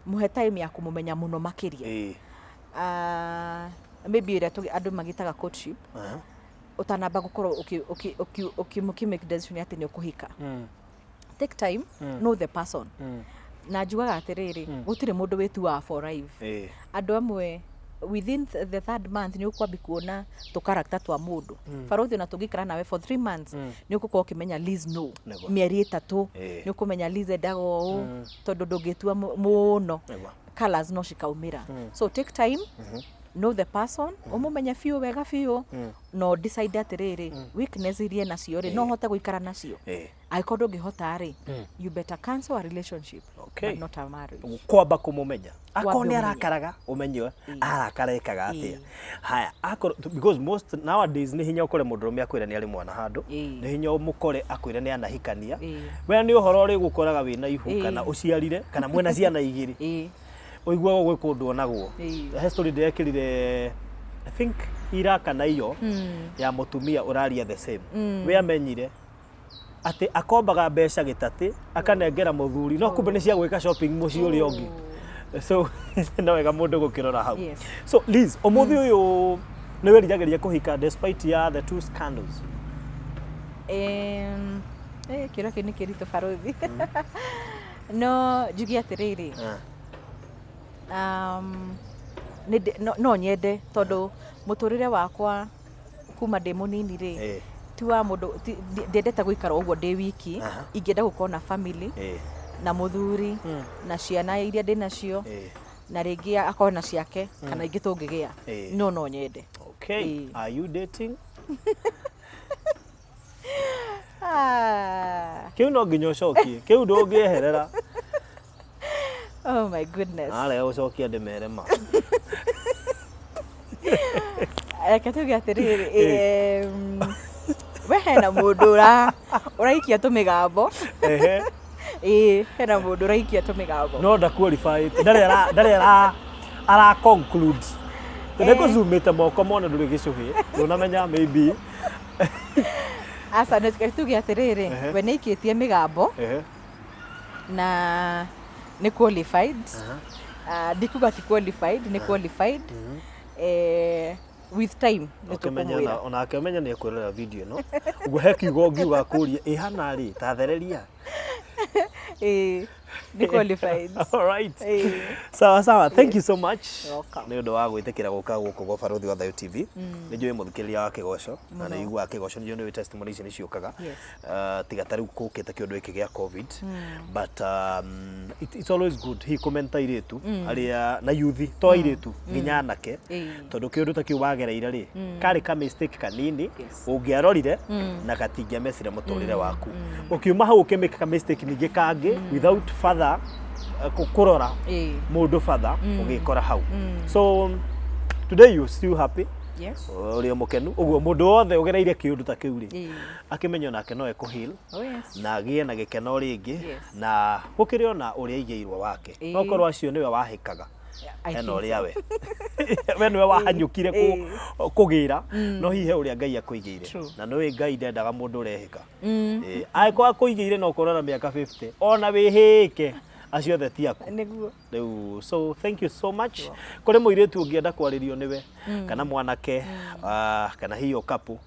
Speaker 1: mũhe time ya kũmũmenya mũno makĩria. Maybe ĩrĩa andũ magĩtaga courtship, ũtanamba gũkorwo ũkĩ make decision atĩ nĩ ũkũhika. Take time, know the person. Na njugaga atĩrĩrĩ, gũtirĩ mũndũ wĩtuaga for life. Andũ amwe within the third month nĩ ũkwambi kuona tũ character twa mũndũ. Barũthi, ona tũngĩikara nawe for 3 months, nĩ ũgũkorwo ũkĩmenya Liz no mĩeri 3, nĩ ũkũmenya Liz endaga ũũ, tondũ ndũngĩtua mũno. Colours no cikaumĩra. So take time, know the person, ũmũmenye biũ wega biũ, no decide atĩrĩrĩ, weakness iria nacio rĩ, no hote gũikara nacio. Angĩkorwo ndũngĩhota rĩ, you better cancel a relationship, but not a marriage.
Speaker 2: Kwamba kũmũmenya, akorwo
Speaker 1: Wambe
Speaker 2: nĩ
Speaker 1: ũmenye.
Speaker 2: arakaraga, ũmenye arakara ekaga atĩa. Haya, akorwo because most nowadays nĩ hinya ũkore mũndũrũme akwĩra nĩ arĩ mwana handũ, nĩ hinya ũmũkore akwĩra nĩ anahikania. We nĩ ũhoro ũrĩ gũkoraga wĩna ihu, kana ũciarire, kana mwĩna ciana igĩrĩ, ũiguaga gwĩ kũndũ onagwo. He story ndĩrekĩrire, I think ira kana iyo, ya mũtumia ũraria the same. We amenyire atĩ akombaga mbeca gĩtatĩ akanengera mũthuri, no kumbe nĩ cia gwĩka shopping mũciĩ ũrĩa ũngĩ. So no wega mũndũ gũkĩrora hau. So Liz, ũmũthĩ ũyũ nĩ wĩriragĩria kũhika despite ya the two scandals?
Speaker 1: Kĩũria kĩu nĩ kĩritũ, barũthi, no njuge atĩrĩrĩ, no nyende, tondũ mũtũrĩre wakwa kuma ndĩ mũnini rĩ, ti wa mũndũ ndiendete gũikara ũguo ndĩ wiki. Ingĩenda gũkorwo na family, na mũthuri, na ciana iria ndĩ nacio, na rĩngĩ akorwo na ciake kana ingĩ tũngĩgĩa. No nyende.
Speaker 2: Are you dating?
Speaker 1: Ah,
Speaker 2: Kĩu no nginya ũcokie, kĩu ndũngĩeherera.
Speaker 1: Oh my goodness.
Speaker 2: Arega gũcokia ndĩmere ma.
Speaker 1: Reke tuge atĩrĩrĩ, we hena mũndũ ũraikia tũmĩgambo. Ĩĩ, hena mũndũ ũraikia tũmĩgambo.
Speaker 2: No nda qualify ndarĩ ara ndarĩ ara ara conclude. Nĩ kũzumĩte moko mone ndũrĩ gĩcũhĩ, ndũnamenya maybe.
Speaker 1: Aca, nĩ tuge atĩrĩrĩ, we nĩ aikĩtie mĩgambo na nĩ qualified. Ah, ndikuga ti qualified, nĩ qualified. With time nĩ
Speaker 2: Ũkĩmenya
Speaker 1: tũkũmwĩra.
Speaker 2: Onake ũmenye nĩ ekwĩrorera video ĩno. Ũguo he kiugo ũngiuga akũrie ĩhana rĩ, ta thereria.
Speaker 1: Ĩĩ, nĩ qualified.
Speaker 2: All right.
Speaker 1: Ĩĩ.
Speaker 2: Sawa sawa, thank you so much.
Speaker 1: Welcome.
Speaker 2: Nĩ ũndũ wa gwĩtĩkĩra gũka gũkũ gwa Barũthi wa Thayũ TV. Nĩ njũĩ mũthikĩrĩria wa kĩgoco na nĩ iguaga kĩgoco, nĩ njũĩ testimony ici nĩ ciũkaga. Tiga ta rĩu kũkĩte kĩũndũ gĩkĩ gĩa COVID. But it's always good hihi kũmenta airĩtu arĩa na yuthi to airĩtu nginya anake, tondũ kĩũndũ ta kĩu wagereire rĩ, karĩ ka mistake kanini ũngĩarorire na gatingĩamecire mũtũrĩre waku. Ũkiuma hau ũkĩmĩka ka mistake ningĩ kangĩ without further kũrora mũndũ further, ũgĩkora hau. So today you still happy?
Speaker 1: Yes.
Speaker 2: Ũrĩ o mũkenu ũguo mũndũ wothe ũgereire kĩũndũ ta kĩu rĩ, akĩmenye onake no ekũ heal
Speaker 1: Oh yes.
Speaker 2: na agĩe na gĩkeno rĩngĩ na gũkĩrĩ ona ũrĩa aigĩirwo wake. No korwo acio nĩwe wahĩkaga
Speaker 1: I
Speaker 2: hena
Speaker 1: think
Speaker 2: ũrĩa
Speaker 1: so.
Speaker 2: we nĩwe wahanyũkire kũgĩra, no hihi he ũrĩa Ngai akũigĩire. Na nĩũĩ Ngai ndendaga mũndũ ũrehĩka. Ĩĩ, angĩkorwo akũigĩire no ũkorwo na mĩaka 50 ona wĩhĩke, acio othe ti aku.
Speaker 1: Nĩguo.
Speaker 2: Rĩu so thank you so much. Kũrĩ mũirĩtu ũngĩenda kwarĩrio nĩwe kana mwanake, kana hihi o couple,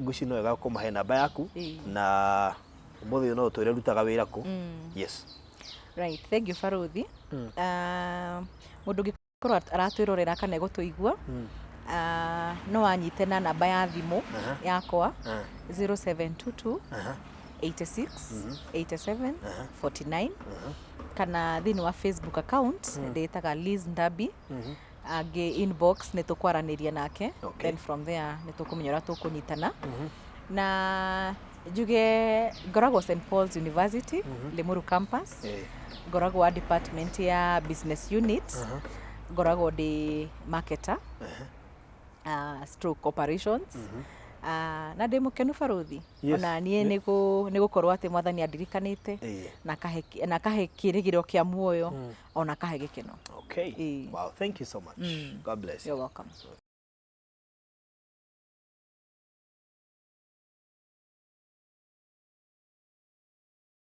Speaker 2: ngwĩciria no wega kũmahe namba yaku na ũmũthĩ ũyũ no ũtwĩre rutaga wĩra kũ. Yes.
Speaker 1: Right, thank you, Baruthi. Mũndũ ũngĩkorwo aratwĩrorera kana egũtũigua, no anyite na namba ya thimũ yakwa 0722 86 87 49, kana thĩinĩ wa Facebook account ndĩtaga Liz Ndabi. Angĩ inbox nĩ tũkwaranĩria nake. Then from there nĩ tũkũmenya ũrĩa tũkũnyitana. Na njuge ngoragwo St Paul's University, Limuru campus. Ngoragwo wa department ya business unit, ngoragwo ndĩ marketer stroke operations. Na ndĩ mũkenu, Baruthi. Ona niĩ nĩ gũkorwo atĩ Mwathani andirikanĩte na akahe kĩrĩgĩrĩro kĩa muoyo, ona akahe gĩkeno.
Speaker 2: Wow, thank you so much. God bless you.
Speaker 1: You're welcome.